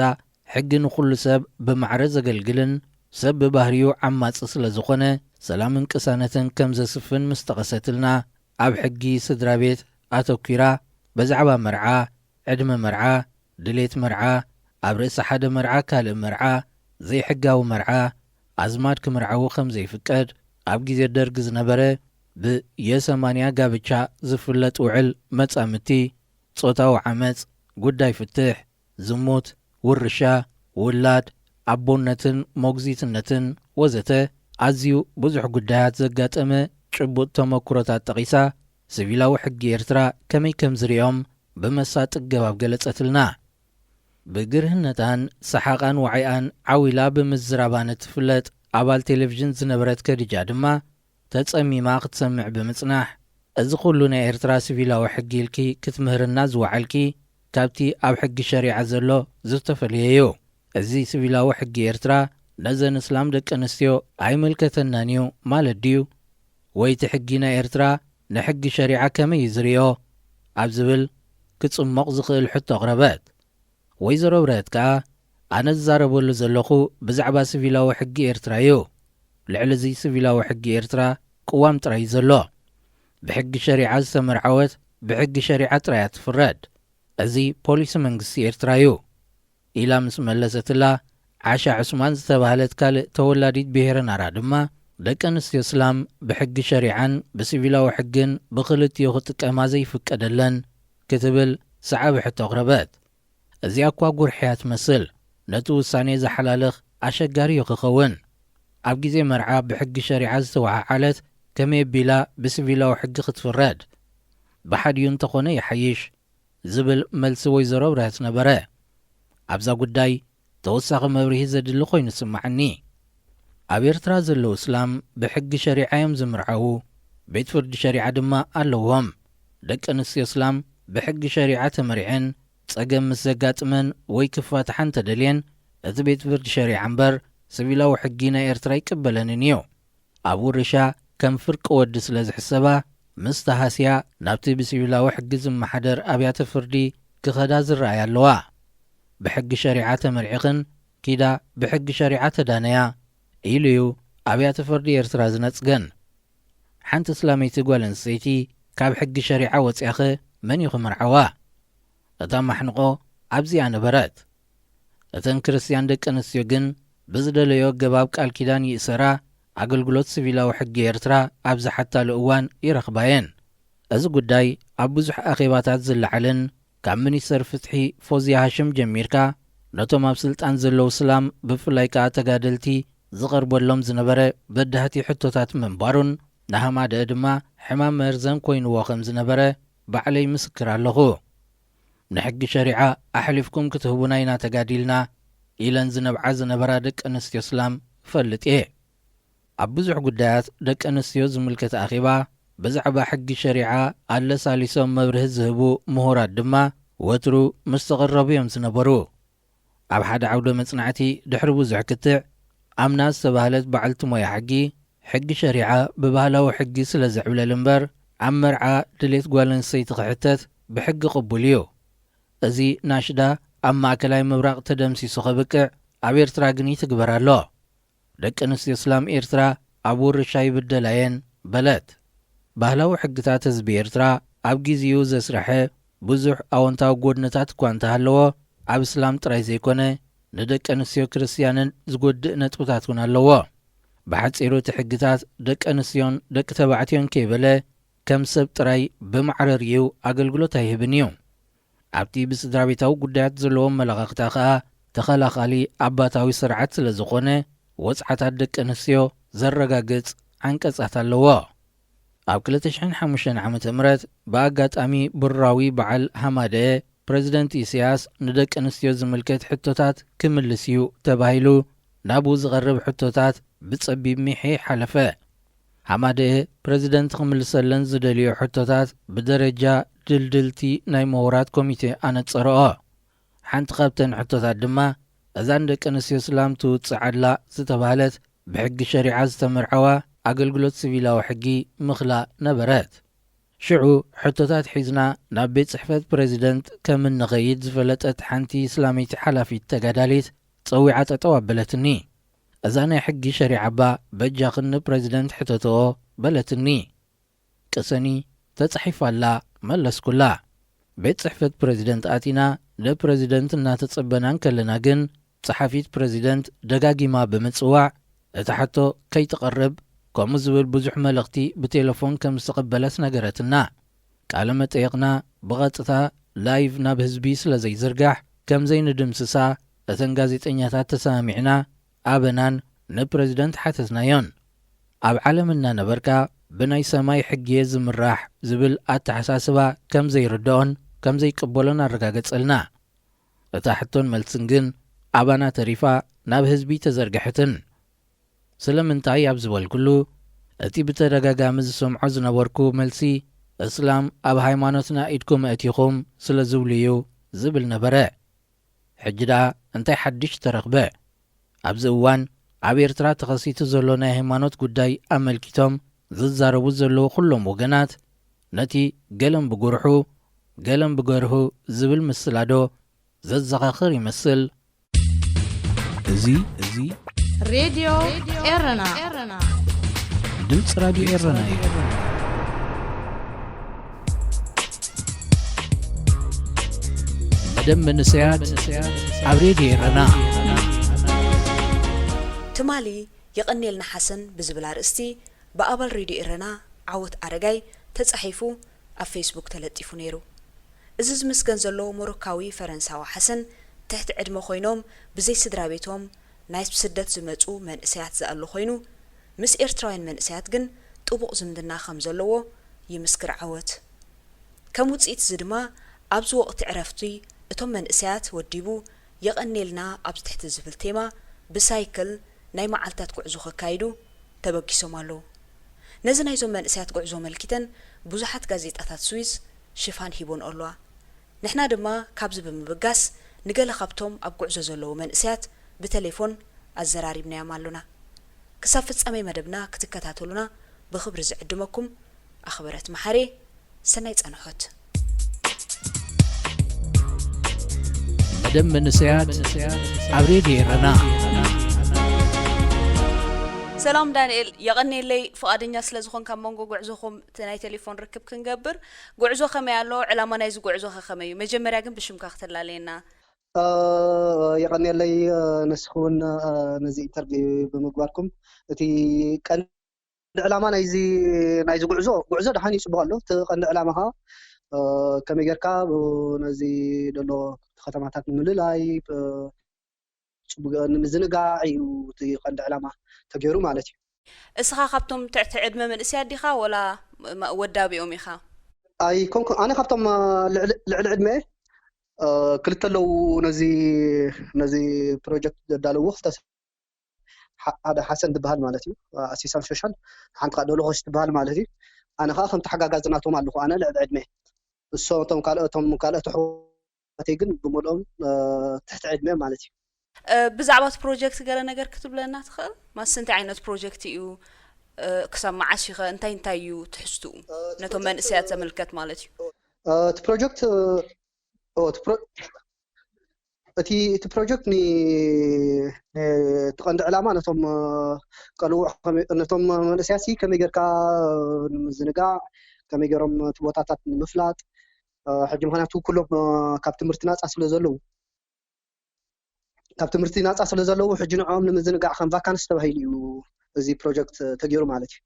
ሕጊ ንኹሉ ሰብ ብማዕረ ዘገልግልን ሰብ ብባህሪኡ ዓማጺ ስለ ዝኾነ፣ ሰላምን ቅሳነትን ከም ዘስፍን ምስ ጠቐሰትልና፣ ኣብ ሕጊ ስድራ ቤት ኣተኲራ፣ ብዛዕባ መርዓ፣ ዕድመ መርዓ፣ ድሌት መርዓ፣ ኣብ ርእሲ ሓደ መርዓ ካልእ መርዓ፣ ዘይሕጋዊ መርዓ፣ ኣዝማድ ክምርዓዉ ከም ዘይፍቀድ፣ ኣብ ግዜ ደርግ ዝነበረ ብየ ሰማንያ ጋብቻ ዝፍለጥ ውዕል መጻምድቲ፣ ጾታዊ ዓመጽ፣ ጉዳይ ፍትሕ፣ ዝሙት፣ ውርሻ፣ ውላድ፣ ኣቦነትን ሞግዚትነትን ወዘተ ኣዝዩ ብዙሕ ጉዳያት ዘጋጠመ ጭቡጥ ተመኩሮታት ጠቒሳ፣ ሲቪላዊ ሕጊ ኤርትራ ከመይ ከም ዝርእዮም ብመሳጢ ኣገባብ ገለጸትልና። ብግርህነታን ሰሓቓን ዋዒኣን ዓው ኢላ ብምዝራባን እትፍለጥ ኣባል ቴሌቪዥን ዝነበረት ከዲጃ ድማ፣ ተጸሚማ ክትሰምዕ ብምጽናሕ፣ እዚ ኹሉ ናይ ኤርትራ ሲቪላዊ ሕጊ ኢልኪ ክትምህርና ዝወዓልኪ፣ ካብቲ ኣብ ሕጊ ሸሪዓ ዘሎ ዝተፈልየ እዩ። እዚ ሲቪላዊ ሕጊ ኤርትራ ነዘን እስላም ደቂ ኣንስትዮ ኣይምልከተናን እዩ ማለት ድዩ? ወይ እቲ ሕጊ ናይ ኤርትራ ንሕጊ ሸሪዓ ከመይ እዩ ዝርእዮ? ኣብ ዝብል ክጽሞቕ ዝኽእል ሕቶ ኣቕረበት። ወይዘሮ ብርሀት ከኣ፣ ኣነ ዝዛረበሉ ዘለኹ ብዛዕባ ሲቪላዊ ሕጊ ኤርትራ እዩ። ልዕሊ እዚ ሲቪላዊ ሕጊ ኤርትራ ቅዋም ጥራይ እዩ ዘሎ። ብሕጊ ሸሪዓ ዝተመርዓወት ብሕጊ ሸሪዓ ጥራይ እያ ትፍረድ። እዚ ፖሊሲ መንግስቲ ኤርትራ እዩ፣ ኢላ ምስ መለሰትላ፣ ዓሻ ዑስማን ዝተባህለት ካልእ ተወላዲት ብሄረ ናራ ድማ፣ ደቂ ኣንስትዮ እስላም ብሕጊ ሸሪዓን ብሲቪላዊ ሕግን ብኽልቲኡ ክጥቀማ ዘይፍቀደለን ክትብል ሰዓቢ ሕቶ ኣቕረበት። እዚኣ እኳ ጉርሕያ ትመስል፣ ነቲ ውሳኔ ዝሓላልኽ ኣሸጋሪ እዩ ክኸውን። ኣብ ግዜ መርዓ ብሕጊ ሸሪዓ ዝተወዓዓለት ከመይ ኣቢላ ብሲቪላዊ ሕጊ ክትፍረድ? ብሓዲኡ እንተኾነ ይሓይሽ ዝብል መልሲ ወይዘሮ ኣብርሀት ነበረ። ኣብዛ ጉዳይ ተወሳኺ መብርሂ ዘድሊ ኮይኑ ይስምዓኒ። ኣብ ኤርትራ ዘለዉ እስላም ብሕጊ ሸሪዓ እዮም ዝምርዓዉ። ቤት ፍርዲ ሸሪዓ ድማ ኣለዎም። ደቂ ኣንስትዮ እስላም ብሕጊ ሸሪዓ ተመሪዐን ጸገም ምስ ዘጋጥመን ወይ ክፋትሓ እንተደልየን፣ እቲ ቤት ፍርዲ ሸሪዓ እምበር ሲቪላዊ ሕጊ ናይ ኤርትራ ኣይቅበለንን እዩ። ኣብ ውርሻ ከም ፍርቂ ወዲ ስለ ዝሕሰባ፣ ምስ ተሃስያ ናብቲ ብሲቪላዊ ሕጊ ዝመሓደር ኣብያተ ፍርዲ ክኸዳ ዝረኣያ ኣለዋ። ብሕጊ ሸሪዓ ተመርዒኽን ኪዳ ብሕጊ ሸሪዓ ተዳነያ ኢሉ እዩ ኣብያተ ፍርዲ ኤርትራ ዝነጽገን። ሓንቲ እስላመይቲ ጓል ኣንስተይቲ ካብ ሕጊ ሸሪዓ ወጺኣኸ መን እዩ ክምርዓዋ? እታ ማሕንቖ ኣብዚኣ ነበረት። እተን ክርስትያን ደቂ ኣንስትዮ ግን ብዝደለዮ ኣገባብ ቃል ኪዳን ይእሰራ፣ ኣገልግሎት ሲቪላዊ ሕጊ ኤርትራ ኣብ ዝሓታሉ እዋን ይረኽባየን። እዚ ጉዳይ ኣብ ብዙሕ ኣኼባታት ዝለዓልን ካብ ሚኒስተር ፍትሒ ፎዝያ ሃሽም ጀሚርካ ነቶም ኣብ ስልጣን ዘለዉ እስላም ብፍላይ ከኣ ተጋደልቲ ዝቐርበሎም ዝነበረ በዳህቲ ሕቶታት ምንባሩን ንሃማደአ ድማ ሕማም መርዘን ኮይንዎ ከም ዝነበረ ባዕለይ ምስክር ኣለኹ። ንሕጊ ሸሪዓ ኣሕሊፍኩም ክትህቡና ኢና ተጋዲልና ኢለን ዝነብዓ ዝነበራ ደቂ ኣንስትዮ እስላም እፈልጥ እየ። ኣብ ብዙሕ ጉዳያት ደቂ ኣንስትዮ ዝምልከት ኣኼባ ብዛዕባ ሕጊ ሸሪዓ ኣለሳሊሶም መብርሂ ዝህቡ ምሁራት ድማ ወትሩ ምስ ተቐረቡ እዮም ዝነበሩ። ኣብ ሓደ ዓውደ መጽናዕቲ ድሕሪ ብዙሕ ክትዕ ኣምና ዝተባህለት በዓልቲ ሞያ ሕጊ፣ ሕጊ ሸሪዓ ብባህላዊ ሕጊ ስለ ዝዕብለል እምበር ኣብ መርዓ ድሌት ጓል ኣንስተይቲ ክሕተት ብሕጊ ቅቡል እዩ። እዚ ናሽዳ ኣብ ማእከላይ ምብራቕ ተደምሲሱ ከብቅዕ ኣብ ኤርትራ ግን ይትግበር ኣሎ። ደቂ ኣንስትዮ እስላም ኤርትራ ኣብ ውርሻ ይብደላ እየን በለት። ባህላዊ ሕግታት ህዝቢ ኤርትራ ኣብ ግዜኡ ዘስረሐ ብዙሕ ኣወንታዊ ጎድንታት እኳ እንተሃለዎ፣ ኣብ እስላም ጥራይ ዘይኮነ ንደቂ ኣንስትዮ ክርስትያንን ዝጎድእ ነጥብታት እውን ኣለዎ። ብሓጺሩ እቲ ሕግታት ደቂ ኣንስትዮን ደቂ ተባዕትዮን ከይበለ ከም ሰብ ጥራይ ብማዕረ ርእዩ ኣገልግሎት ኣይህብን እዩ። ኣብቲ ብስድራ ቤታዊ ጉዳያት ዘለዎ ኣመለኻኽታ ከኣ ተኸላኻሊ ኣባታዊ ስርዓት ስለ ዝኾነ ወጽዓታት ደቂ ኣንስትዮ ዘረጋግጽ ዓንቀጻት ኣለዎ። ኣብ ክልተ ሽሕን ሓሙሽተን ዓመተ ምህረት ብኣጋጣሚ ብሩራዊ በዓል ሃማደአ ፕረዚደንት ኢሳያስ ንደቂ ኣንስትዮ ዝምልከት ሕቶታት ክምልስ እዩ ተባሂሉ ናብኡ ዝቐርብ ሕቶታት ብጸቢብ ሚሒ ሓለፈ። ሃማደአ ፕረዚደንት ክምልሰለን ዝደልዮ ሕቶታት ብደረጃ ድልድልቲ ናይ ምሁራት ኮሚቴ ኣነጸረኦ። ሓንቲ ካብተን ሕቶታት ድማ እዛ ንደቂ ኣንስትዮ እስላም ትውጽዕ ኣላ ዝተባህለት ብሕጊ ሸሪዓ ዝተመርዓዋ ኣገልግሎት ሲቪላዊ ሕጊ ምኽላእ ነበረት። ሽዑ ሕቶታት ሒዝና ናብ ቤት ጽሕፈት ፕረዚደንት ከም እንኸይድ ዝፈለጠት ሓንቲ እስላመይቲ ሓላፊት ተጋዳሊት ጸዊዓ ጠጠው ኣበለትኒ። እዛ ናይ ሕጊ ሸሪዓ እባ በጃኽን ንፕረዚደንት ሕተትኦ በለትኒ። ቅሰኒ ተጻሒፋ ኣላ መለስኩላ። ቤት ጽሕፈት ፕረዚደንት ኣቲና ንፕረዚደንት እናተጸበና እንከለና ግን ጸሓፊት ፕረዚደንት ደጋጊማ ብምጽዋዕ እታ ሕቶ ከይትቐርብ ከምኡ ዝብል ብዙሕ መልእኽቲ ብቴሌፎን ከም ዝተቐበለት ነገረትና። ቃለ መጠየቕና ብቐጥታ ላይቭ ናብ ህዝቢ ስለ ዘይዝርጋሕ ከም ዘይንድምስሳ እተን ጋዜጠኛታት ተሰማሚዕና ኣበናን ንፕረዚደንት ሓተትናዮን። ኣብ ዓለም እናነበርካ ብናይ ሰማይ ሕጊ እየ ዝምራሕ ዝብል ኣተሓሳስባ ከም ዘይርድኦን ከም ዘይቅበሎን ኣረጋገጸልና። እታ ሕቶን መልስን ግን ኣባና ተሪፋ ናብ ህዝቢ ተዘርግሐትን። ስለምንታይ ኣብ ዝበልኩሉ፣ እቲ ብተደጋጋሚ ዝሰምዖ ዝነበርኩ መልሲ፣ እስላም ኣብ ሃይማኖትና ኢድኩም ኣእቲኹም ስለ ዝብሉ እዩ ዝብል ነበረ። ሕጂ ደኣ እንታይ ሓድሽ ተረኽበ? ኣብዚ እዋን ኣብ ኤርትራ ተኸሲቱ ዘሎ ናይ ሃይማኖት ጉዳይ ኣመልኪቶም ዝዛረቡ ዘለዉ ኩሎም ወገናት፣ ነቲ ገለን ብጉርሑ ገለን ብገርሁ ዝብል ምስላዶ ዘዘኻኽር ይመስል። እዚ እዚ ሬድዮ ኤረና ድምፂ ራድዮ ኤረና እዩ። ደም መንእሰያት ኣብ ሬድዮ ኤረና። ትማሊ የቐንየልና ሓሰን ብዝብል ኣርእስቲ ብኣባል ሬድዮ ኤረና ዓወት ኣረጋይ ተጻሒፉ ኣብ ፌስቡክ ተለጢፉ ነይሩ። እዚ ዝምስገን ዘሎ ሞሮካዊ ፈረንሳዊ ሓሰን ትሕቲ ዕድመ ኮይኖም ብዘይ ስድራ ቤቶም ናይ ስደት ዝመጹ መንእሰያት ዝኣሉ ኮይኑ ምስ ኤርትራውያን መንእሰያት ግን ጥቡቕ ዝምድና ከም ዘለዎ ይምስክር ዓወት። ከም ውጽኢት እዚ ድማ ኣብዚ ወቕቲ ዕረፍቲ እቶም መንእሰያት ወዲቡ የቐንየልና ኣብ ትሕቲ ዝብል ቴማ ብሳይክል ናይ መዓልታት ጉዕዞ ከካይዱ ተበጊሶም ኣለዉ። ነዚ ናይዞም መንእሰያት ጉዕዞ ኣመልኪተን ብዙሓት ጋዜጣታት ስዊዝ ሽፋን ሂቦንኦ ኣለዋ። ንሕና ድማ ካብዚ ብምብጋስ ንገለ ካብቶም ኣብ ጉዕዞ ዘለዉ መንእሰያት ብተሌፎን ኣዘራሪብናዮም ኣሎና። ክሳብ ፍጻሜ መደብና ክትከታተሉና ብኽብሪ ዝዕድመኩም ኣኽበረት መሓሬ። ሰናይ ጸንሖት። መደብ መንእሰያት ኣብ ሬድዮ ኤረና። ሰላም ዳንኤል፣ የቐንየለይ ፍቓደኛ ስለ ዝኾንካ ኣብ መንጎ ጉዕዞኹም እቲ ናይ ቴሌፎን ርክብ ክንገብር። ጉዕዞ ከመይ ኣሎ? ዕላማ ናይዚ ጉዕዞ ከ ከመይ እዩ? መጀመርያ ግን ብሽምካ ክተላለየና። የቐንየለይ። ንስኺ እውን ነዚ ኢንተርቪው ብምግባርኩም። እቲ ቀንዲ ዕላማ ናይዚ ናይዚ ጉዕዞ ጉዕዞ ደሓን እዩ፣ ጽቡቕ ኣሎ። እቲ ቀንዲ ዕላማ ከዓ ከመይ ጌርካ ነዚ ዘሎ ከተማታት ንምልላይ፣ ጽቡቕ ንምዝንጋዕ እዩ እቲ ቀንዲ ዕላማ ተገይሩ ማለት እዩ። እስኻ ካብቶም ትሕቲ ዕድመ መንእሰያት ዲኻ ወላ ወዳቢኦም ኢኻ? ኣይኮንኩ ኣነ ካብቶም ልዕሊ ዕድመ ክልተ ኣለዉ ነዚ ነዚ ፕሮጀክት ዘዳለዉ ክልተ ሓደ ሓሰን ዝበሃል ማለት እዩ፣ ኣሲስታንት ሶሻል፣ ሓንቲ ከዓ ደለኾሽ ትበሃል ማለት እዩ። ኣነ ከዓ ከም ተሓጋጋዚ ናቶም ኣለኹ። ኣነ ልዕሊ ዕድመ እሶም እቶም ካልኦቶም ካልኦት ኣሕዋተይ ግን ብምልኦም ትሕቲ ዕድመ ማለት እዩ። ብዛዕባ እቲ ፕሮጀክት ገለ ነገር ክትብለና ትኽእል? ማስ እንታይ ዓይነት ፕሮጀክት እዩ? ክሳብ መዓስ ይኸ እንታይ እንታይ እዩ ትሕዝትኡ? ነቶም መንእሰያት ዘመልከት ማለት እዩ። እቲ ፕሮጀክት እቲ እቲ ፕሮጀክት እቲ ቀንዲ ዕላማ ነቶም ቀልውዕ ነቶም መንእሰያት ከመይ ጌርካ ንምዝንጋዕ፣ ከመይ ገይሮም እቲ ቦታታት ንምፍላጥ፣ ሕጂ ምክንያቱ ኩሎም ካብ ትምህርቲ ናፃ ስለ ዘለዉ ካብ ትምህርቲ ናፃ ስለ ዘለዉ ሕጂ ንዕኦም ንምዝንጋዕ ከም ቫካንስ ተባሂሉ እዩ እዚ ፕሮጀክት ተገይሩ ማለት እዩ።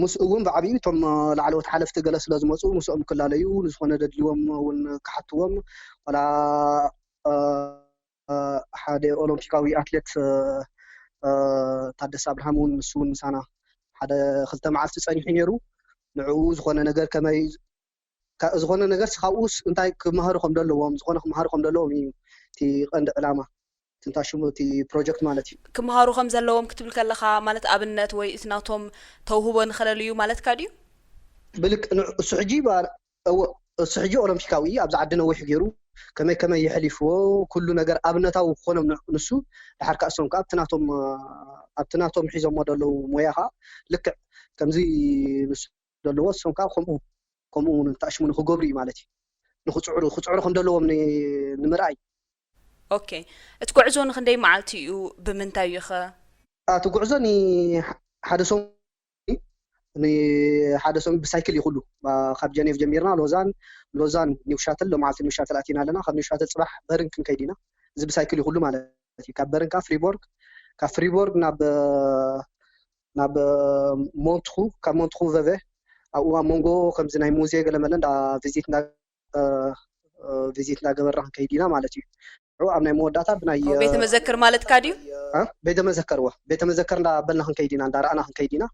ምስኡ እውን ብዓብዩ እቶም ላዕለዎት ሓለፍቲ ገለ ስለ ዝመፁ ምስኦም ክላለዩ ንዝኾነ ደድልዎም እውን ክሓትዎም ዋላ ሓደ ኦሎምፒካዊ ኣትሌት ታደሰ ኣብርሃም እውን ንሱ እውን ምሳና ሓደ ክልተ መዓልቲ ፀኒሑ ነይሩ። ንዕኡ ዝኾነ ነገር ከመይ ዝኾነ ነገር ካብኡስ እንታይ ክመሃሩ ከም ዘለዎም ዝኾነ ክመሃሩ ከም ዘለዎም እዩ እቲ ቀንዲ ዕላማ ትንታ ሽሙ እቲ ፕሮጀክት ማለት እዩ። ክመሃሩ ከም ዘለዎም ክትብል ከለኻ ማለት ኣብነት ወይ እቲ ናቶም ተውህቦ ንኸለልዩ ማለትካ ድዩ? ብልክ እሱ ሕጂ እሱ ሕጂ ኦሎምፒካዊ ኣብዚ ዓዲ ነዊሕ ገይሩ ከመይ ከመይ የሕሊፍዎ ኩሉ ነገር ኣብነታዊ ክኾኖም ንሱ ድሓር ከኣ እሶም ከኣ ኣብቲ ናቶም ኣብቲ ናቶም ሒዞሞ ዘለዉ ሞያ ከኣ ልክዕ ከምዚ ንሱ ዘለዎ እሶም ከኣ ከምኡ ከምኡ እውን ተኣሽሙ ንክገብሩ እዩ ማለት እዩ። ንክፅዕሩ ክፅዕሩ ከም ዘለዎም ንምርኣይ። ኦኬ፣ እቲ ጉዕዞ ንክንደይ መዓልቲ እዩ? ብምንታይ እዩ ኸ? እቲ ጉዕዞ ንሓደ ሰሙን ንሓደ ሰሙን ብሳይክል እዩ ኩሉ። ካብ ጀኔቭ ጀሚርና ሎዛን ሎዛን ኒውሻተል ሎማዓልቲ ኒውሻተል ኣቲና ኣለና። ካብ ኒውሻተል ፅባሕ በርን ክንከይድ ኢና። እዚ ብሳይክል እዩ ኩሉ ማለት እዩ። ካብ በርን ካብ ፍሪቦርግ ካብ ፍሪቦርግ ናብ ናብ ሞንትኹ ካብ ሞንትኹ ቨቨ ኣብኡ ኣብ መንጎ ከምዚ ናይ ሙዜ ገለመለ እንዳ ቪዚት እንዳ ቪዚት እንዳገበርና ክንከይድ ኢና ማለት እዩ። ኣብ ናይ መወዳእታ ብናይ ቤተ መዘክር ማለትካ ድዩ? ቤተ መዘከር ወ ቤተ መዘከር እንዳበልና ክንከይድ ኢና እንዳረኣና ክንከይድ ኢና።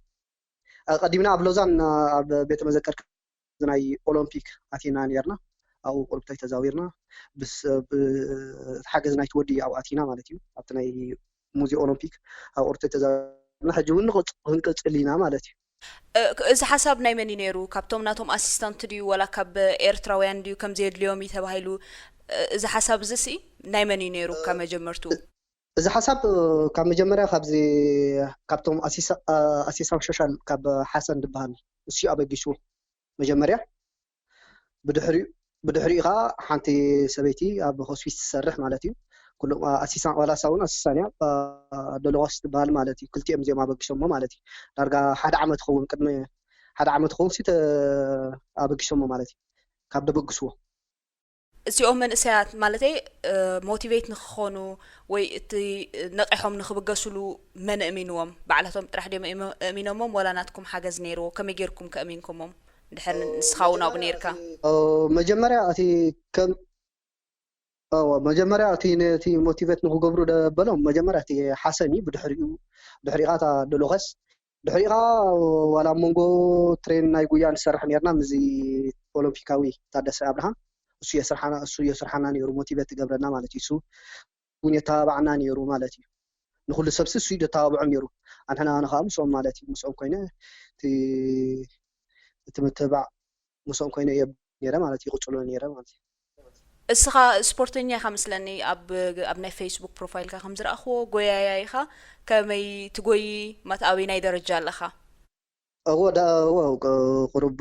ቀዲምና ኣብ ሎዛን ኣብ ቤተ መዘከር ናይ ኦሎምፒክ ኣቲና ነርና። ኣብኡ ቁርብተይ ተዛዊርና ብሓገዝ ናይቲ ወዲ ኣብኡ ኣቲና ማለት እዩ። ኣብቲ ናይ ሙዜ ኦሎምፒክ ኣብ ቁርብተይ ተዛዊርና ሕጂ እውን ክንቅፅል ኢና ማለት እዩ። እዚ ሓሳብ ናይ መን እዩ ነይሩ? ካብቶም ናቶም ኣሲስታንት ድዩ ወላ ካብ ኤርትራውያን ድዩ ከም ዘየድልዮም እዩ ተባሂሉ? እዚ ሓሳብ እዚ ሲ ናይ መን እዩ ነይሩ ካብ መጀመርቱ? እዚ ሓሳብ ካብ መጀመርያ ካብዚ ካብቶም ኣሲስታንት ሶሻል ካብ ሓሰን ዝበሃል እሱ ኣበጊስዎ መጀመርያ ብድሕሪኡ ከዓ ሓንቲ ሰበይቲ ኣብ ሆስፒስ ትሰርሕ ማለት እዩ። ኩሎም ኣሲሳን ዋላሳ እውን ኣሲሳን እያ ደለዋስ ትበሃል ማለት እዩ። ክልቲኦም እዚኦም ኣበጊሶሞ ማለት እዩ። ዳርጋ ሓደ ዓመት ኸውን ቅድሚ ሓደ ዓመት ኸውን ሲ ኣበጊሶሞ ማለት እዩ። ካብ ደበግስዎ እዚኦም መንእሰያት ማለተይ ሞቲቬት ንክኾኑ ወይ እቲ ነቂሖም ንክብገስሉ መን እእሚንዎም? ባዕላቶም ጥራሕ ድዮም እእሚኖሞም ወላ ናትኩም ሓገዝ ነይርዎ? ከመይ ጌርኩም ከእሚንኩሞም? ድሕር ንስኻ እውን ኣብኡ ነይርካ። መጀመርያ እቲ ከም መጀመርያ እቲ ነቲ ሞቲቬት ንክገብሩ ደበሎም መጀመርያ እቲ ሓሰን እዩ። ብድሕሪኡ ድሕሪኻ እታ ደሎኸስ ድሕሪኻ ዋላ ኣብ መንጎ ትሬን ናይ ጉያ ንሰርሕ ነርና ምስዚ ኦሎምፒካዊ ታደሰ ኣብርሃም እሱ የስርሓና እሱ የስርሓና ነይሩ ሞቲቬት ትገብረና ማለት እዩ። እሱ እውን የተባባዕና ነይሩ ማለት እዩ። ንኩሉ ሰብሲ እሱ ደተባብዖ ነይሩ። ኣንሕና ንኸዓ ምስኦም ማለት እዩ ምስኦም ኮይነ እቲ ምትብባዕ ምስኦም ኮይነ እየ ነይረ ማለት እዩ። ይቕፅሎ ነይረ ማለት እዩ። እስኻ ስፖርተኛ ኢኻ መስለኒ። ኣብ ኣብ ናይ ፌስቡክ ፕሮፋይልካ ከም ዝረኣኽዎ ጎያያ ኢኻ። ከመይ ትጎዪ? ማት ኣበይ ናይ ደረጃ ኣለኻ? እዎ ዳ እዎ ቁሩብ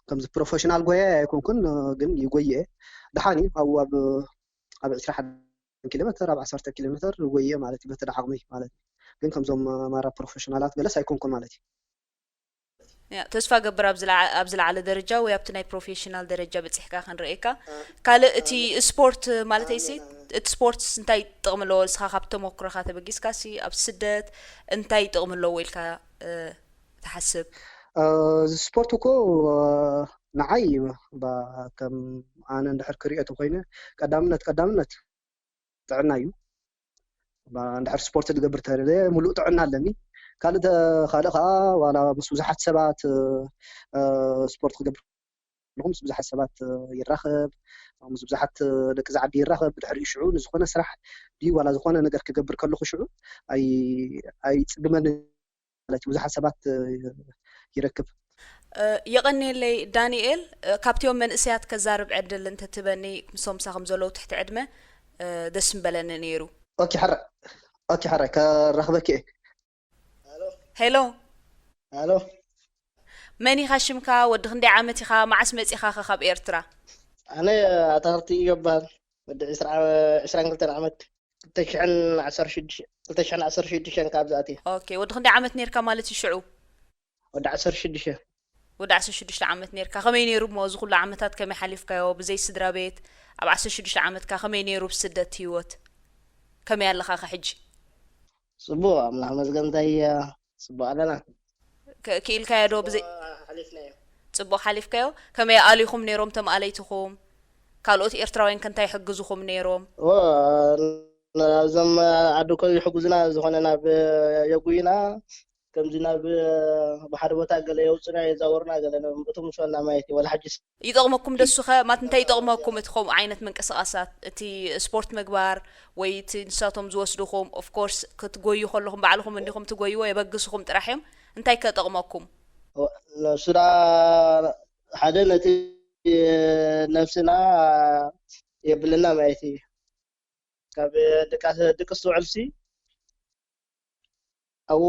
ከምዚ ፕሮፌሽናል ጎያያ ኣይኮንኩን፣ ግን ይጎየ ደሓን እዩ። ኣብ ኣብ ኣብ ዕስራ ሓደ ኪሎ ሜትር ኣብ ዓሰርተ ኪሎ ሜትር ይጎየ ማለት እዩ። በቲ ደዓቕመይ ማለት እዩ። ግን ከምዞም ማራ ፕሮፌሽናላት ገለስ ኣይኮንኩን ማለት እዩ። ያ ተስፋ ገብር ኣብ ዝለዓለ ደረጃ ወይ ኣብቲ ናይ ፕሮፌሽናል ደረጃ በፂሕካ ክንርእየካ። ካልእ እቲ ስፖርት ማለተይ ሲ እቲ ስፖርትስ እንታይ ጥቕሚ ኣለዎ? ንስኻ ካብ ተመክሮኻ ተበጊስካ ሲ ኣብ ስደት እንታይ ጥቕሚ ኣለዎ ኢልካ ትሓስብ? እዚ ስፖርት እኮ ንዓይ ከም ኣነ እንድሕር ክሪኦ ተኮይነ ቀዳምነት ቀዳምነት ጥዕና እዩ። እንድሕር ስፖርት ዝገብር ተለ ሙሉእ ጥዕና ኣለኒ። ካልእ ካልእ ከዓ ዋላ ምስ ብዙሓት ሰባት ስፖርት ክገብር ምስ ብዙሓት ሰባት ይራኸብ፣ ምስ ብዙሓት ደቂ ዓዲ ይራኸብ። ብድሕሪኡ ሽዑ ንዝኾነ ስራሕ ድዩ ዋላ ዝኾነ ነገር ክገብር ከለኹ ሽዑ ኣይፅግመን ማለት ብዙሓት ሰባት ይረክብ። የቐንየለይ ዳንኤል። ካብቲኦም መንእሰያት ከዛርብ ዕድል እንተትበኒ ምስቶም ምሳኹም ዘለዉ ትሕቲ ዕድመ ደስ ምበለኒ ነይሩ። ኦኬ ሕራይ ኦኬ ሕራይ ከራኽበኪ እየ። ሄሎ ሄሎ መን ኢኻ ሽምካ? ወዲ ክንደይ ዓመት ኢኻ? መዓስ መጺኻ ኸ ካብ ኤርትራ? ኣነ ኣታኽልቲ ይገባል ወዲ ዕስራን ክልተን ዓመት ክልተ ሽሕን ዓሰርተ ሽዱሽተ ክልተ ሽሕን ዓሰርተ ሽዱሽተን ካብ ዝኣትየ። ኦኬ ወዲ ክንደይ ዓመት ኔርካ ማለት እዩ ሽዑ? ወዲ ዓሰርተ ሽዱሽተ። ወዲ ዓሰርተ ሽዱሽተ ዓመት ኔርካ። ከመይ ኔሩ እሞ እዚ ኩሉ ዓመታት ከመይ ሓሊፍካዮ? ብዘይ ስድራ ቤት ኣብ ዓሰርተ ሽዱሽተ ዓመትካ ከመይ ኔሩ ብስደት ህይወት? ከመይ ኣለኻ ከ ሕጂ? ጽቡቕ ኣምላኽ መስገን እንታይ እያ ጽቡቕ ኣለና። ክኢልካዮ ዶ ብዘይ ሓሊፍናዮ። ጽቡቕ ሓሊፍካዮ? ከመይ ኣሊኹም ኔሮም ተማኣለይትኹም? ካልኦት ኤርትራውያን ከ እንታይ ይሕግዙኹም ኔሮም? እዞም ዓዲ እኮ ይሕጉዝና ዝኾነ ናብ የጉይና ከምዚ ናብ ብሓደ ቦታ ገለ የውፅና የዛወርና ገለ እቶም ምስና ማለት እዩ ወላ ሕጂ ይጠቕመኩም ደሱ ኸ ማት እንታይ ይጠቕመኩም እቲ ከምኡ ዓይነት ምንቅስቃሳት እቲ ስፖርት ምግባር ወይ እቲ ንሳቶም ዝወስድኹም of course ክትጎዩ ከለኹም ባዕልኹም እንዲኹም ትጎይዎ የበግስኹም ጥራሕ እዮም እንታይ ከ ጠቕመኩም ንሱ ደኣ ሓደ ነቲ ነብስና የብልና ማለት እዩ ካብ ድቃስ ድቅስ ትውዕልሲ ኣብኡ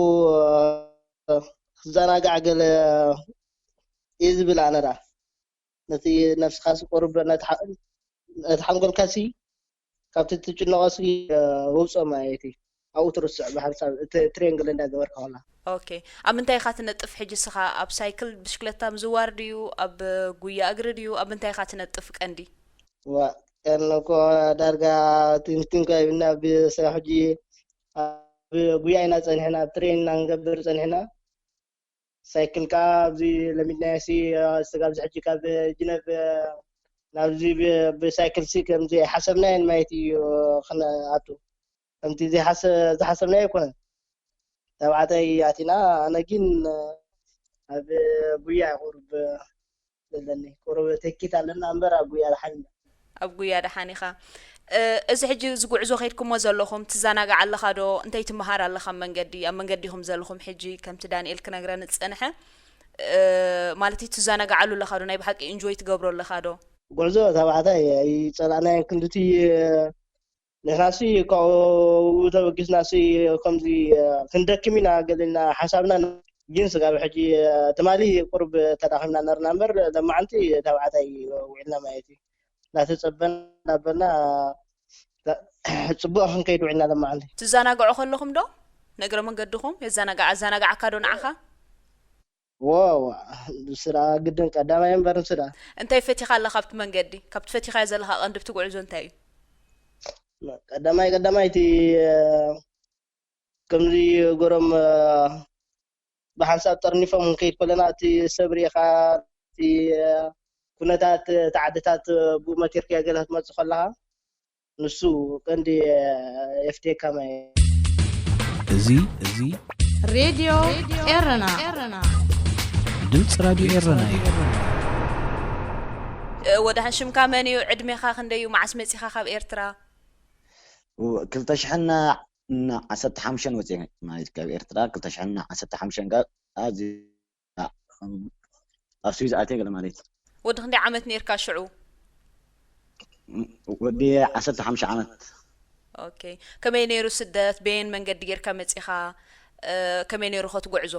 ክዘናጋዕ ገለ እየ ዝብል ኣነ ደኣ ነቲ ነብስኻሲ ቁሩብ ነቲ ሓንጎልካሲ ካብቲ ትጭነቐሲ ውብጾ ማየቲ ኣብኡ ትርስዕ ብሓንሳብ እቲ ትሬንግል እንዳገበርካ ከላ ኦኬ ኣብ ምንታይ ኢኻ ትነጥፍ ሕጂ ስኻ ኣብ ሳይክል ብሽክለታ ምዝዋር ድዩ ኣብ ጉያ እግሪ ድዩ ኣብ ምንታይ ኢኻ ትነጥፍ ቀንዲ ዋ ቀን እኮ ዳርጋ ትንትንካ ይብና ብስራሕ ሕጂ ኣብ ጉያ ኢና ጸኒሕና ኣብ ትሬን ኢና ንገብር ጸኒሕና ሳይክል ከኣ ኣብዚ ለሚድናዮ ሲ ስጋብ ሕጂ ካብ ጅነቭ ናብዚ ብሳይክል ሲ ከምዚ ኣይሓሰብናዮን ማለት እዩ ክንኣቱ ከምቲ ዝሓሰብናዮ ኣይኮነን ተባዕታይ ኣቲና ኣነ ግን ኣብ ጉያ ቁሩብ ዘለኒ ቁሩብ ተኪት ኣለና እምበር ኣብ ጉያ ደሓን ኢና። ኣብ ጉያ ደሓን ኢኻ። እዚ ሕጂ እዚ ጉዕዞ ከይድኩሞ ዘለኹም ትዘናጋዕ ኣለኻ ዶ? እንታይ ትመሃር ኣለኻ ኣብ መንገዲ? ኣብ መንገዲ ኢኹም ዘለኹም ሕጂ ከምቲ ዳንኤል ክነግረኒ ዝጸንሐ ማለት እዩ ትዘናጋዓሉ ኣለኻ ዶ? ናይ ብሓቂ ኢንጆይ ትገብሮ ኣለኻ ዶ? ጉዕዞ ተባዕታይ ኣይጸላእናዮን ክንድቲ ንሕናሲ ካብኡ ተበጊስናሲ ከምዚ ክንደክም ኢና ገሊልና ሓሳብና ግን ስጋብ ሕጂ ትማሊ ቁሩብ ተዳኺምና ነርና እምበር ለማዓንቲ ተባዕታይ ውዒልና ማለት እዩ እናተፀበና እናበልና ፅቡቅ ክንከይድ ውዒልና ለማዓንቲ ትዘናግዑ ከለኹም ዶ ንእግረ መንገድኹም የዘናግዓ ኣዘናግዓካ ዶ ንዓኻ ዋ፣ ዋ፣ ስራ ግድን ቀዳማይ እምበር ስራ። እንታይ ፈቲኻ ኣለኻ ኣብቲ መንገዲ? ካብቲ ፈቲኻዮ ዘለኻ ቀንዲ ኣብቲ ጉዕዞ እንታይ እዩ? ቀዳማይ፣ ቀዳማይ እቲ፣ እ፣ ከምዚ ገሮም፣ እ፣ ብሓንሳብ ጠርኒፎም ክንከይድ ከለና እቲ ሰብ ርኢኻ፣ እቲ፣ እ፣ ኩነታት እቲ ዓድታት ብኡ መቲርካዮ ገለ ክትመጽእ ከለኻ ንሱ ቀንዲ የፍትየካ ማይ። እዚ፣ እዚ ሬድዮ ኤረና። ድምፂ ራድዮ ኤረና እዩ። እ፣ ወድሓን ሽምካ መን እዩ? ዕድሜኻ ክንደይ እዩ? መዓስ መጺኻ ካብ ኤርትራ? ክልተ ሽሕን ዓሰርተ ሓሙሽተን ወፂአ ማለት ካብ ኤርትራ ክልተ ሽሕን ዓሰርተ ሓሙሽተን ጋር ኣብዚ ኣብ ስዊዝ ኣትየ ገለ ማለት እዩ። ወዲ ክንደይ ዓመት ነይርካ ሽዑ? ወዲ ዓሰርተ ሓሙሽተ ዓመት። ኦኬ። ከመይ ነይሩ ስደት? በየን መንገዲ ጌርካ መጺኻ? እ፣ ከመይ ነይሩ ኸ እቲ ጉዕዞ?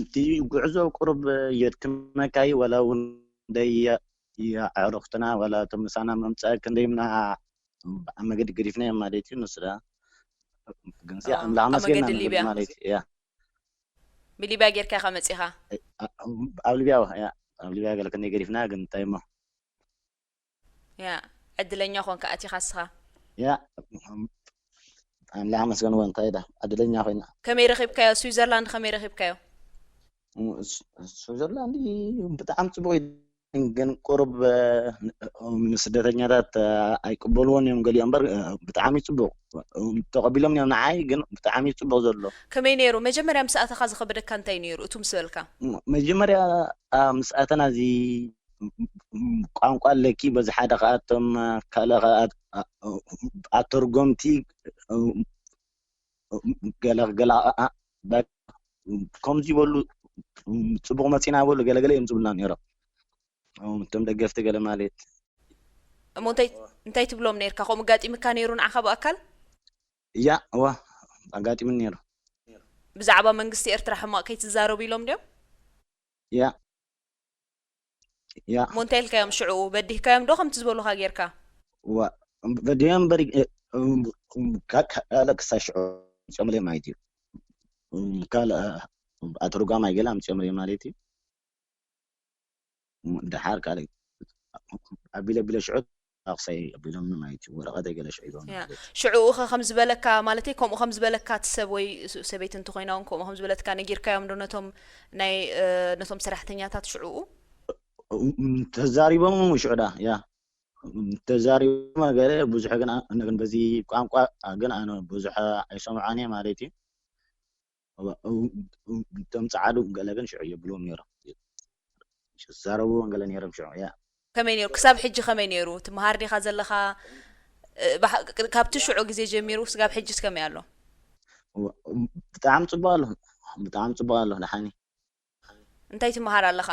እቲ ጉዕዞ ቁሩብ የድክመካ እዩ፣ ወላ እውን ደይ ኣዕሩኽትና ወላ እቶም ምሳና መምፅኣ ክንደይምና ኣብ መገዲ ገዲፍና እዮም ማለት እዩ። ንሱ ደኣ ግን እዚኣ ኦ፣ ኣምላኽ ኣብ ኣመስገን መገዲ ናብ መገዲ ሊብያ። ማለት እዩ። ያ። ብሊብያ ጌርካ ኢኻ መጺኻ? ኣብ ሊብያ፣ ያ፣ ኣብ ሊብያ ገለ ክንደይ ገዲፍና ግን እንታይ እሞ። ያ፣ ዕድለኛ ኾንካ ኣቲኻ እስኻ። ያ፣ ኣምላኽ ኣመስገንዎ እንታይ ዳ ዕድለኛ ኮይና። ከመይ ረኺብካዮ? ስዊዘርላንድ ከመይ ረኺብካዮ? ስ-፣ ስዊዘርላንድ ብጣዕሚ ጽቡቕ እዩ፣ ግን ቁሩብ፣ እ፣ ንስደተኛታት፣ እ፣ ኣይቅበልዎን እዮም ገሊኦም እምበር፣ እ፣ ብጣዕሚ ጽቡቕ። እ፣ ተቐቢሎም እዮም ንዓይ፣ ግን ብጣዕሚ ጽቡቕ ዘሎ። ከመይ ነይሩ? መጀመርያ ምስ ኣተኻ ዝኸበደካ እንታይ ነይሩ? እቱ ምስ በልካ? ም-፣ መጀመርያ፣ ኣ፣ ምስ ኣተና እዚ ቋንቋ ኣለኪ፣ በዚ ሓደ ከኣ እቶም ካልእ ከኣ ኣ-፣ ኣተርጎምቲ፣ ገለ፣ ገለ፣ ኣ-፣ ኣ-፣ በ-፣ ከምዚ ይበሉ፣ ጽቡቕ መጺና በሉ፣ ገለ፣ ገለ እዮም ዝብሉና ነይሮም። እቶም ደገፍቲ ገለ ማለት። እሞ እንታይ፣ እንታይ ትብሎም ነይርካ? ከምኡ ኣጋጢምካ ነይሩ ንዓኻ ብኣካል? እያ፣ እዋ፣ ኣጋጢሙኒ ነይሩ። ብዛዕባ መንግስቲ ኤርትራ ሕማቕ ከይትዛረቡ ኢሎም ድዮም? እያ። እያ። እሞ እንታይ ኢልካዮም ሽዑ? በዲህካዮም ዶ ከምቲ ዝበሉኻ ጌርካ? እዋ፣ በዲሆም እምበር፣ እ፣ እ፣ ካ-፣ ካልእ ክሳብ ሽዑ ኣምጺኦምለይ ማለት እዩ። እ፣ ካልእ፣ እ፣ ኣተርጓማይ ገለ ኣምጺኦምለይ ማለት እዩ። ደሓር ካልእ ኣቢለ፣ ኣቢለ ሽዑ ኣቕሳይ ኣቢሎምኒ ማለት እዩ። ወረቐተይ ገለ ሽዑ ሂቦምኒ ያ። ማለት እዩ። ሽዑኡ ኸ ከም ዝበለካ፣ ማለተይ ከምኡ ከም ዝበለካ እቲ ሰብ ወይ ስ-፣ ሰበይቲ እንተኾይና እውን ከምኡ ከም ዝበለትካ ነጊርካዮም ዶ ነቶም ናይ፣ እ፣ ነቶም ሰራሕተኛታት ሽዑኡ? እም፣ ተዛሪቦም ሽዑ ዳ፣ ያ። እም፣ ተዛሪቦም ገለ ብዙሕ ግን ኣ-፣ ግን በዚ ቋንቋ ግን ኣነ ብዙሕ ኣይሰምዖን እየ ማለት እዩ። እዋ፣ እው፣ እው፣ እቶም ጸዓዱ ገለ ግን ሽዑ የብልዎም ነይሮም። ዝዛረብዎም ገለ ነይሮም ሽዑ፣ ያ። ከመይ ነይሩ? ክሳብ ሕጂ ከመይ ነይሩ? ትመሃር ዲኻ ዘለኻ? እ፣ ብሓ-፣ ክ-፣ ካብቲ ሽዑ ግዜ ጀሚሩ ስጋብ ሕጂስ ከመይ ኣሎ? እዋ፣ ብጣዕሚ ጽቡቕ ኣሎ። ብጣዕሚ ጽቡቕ ኣሎ፣ ደሓን እዩ። እንታይ ትመሃር ኣለኻ?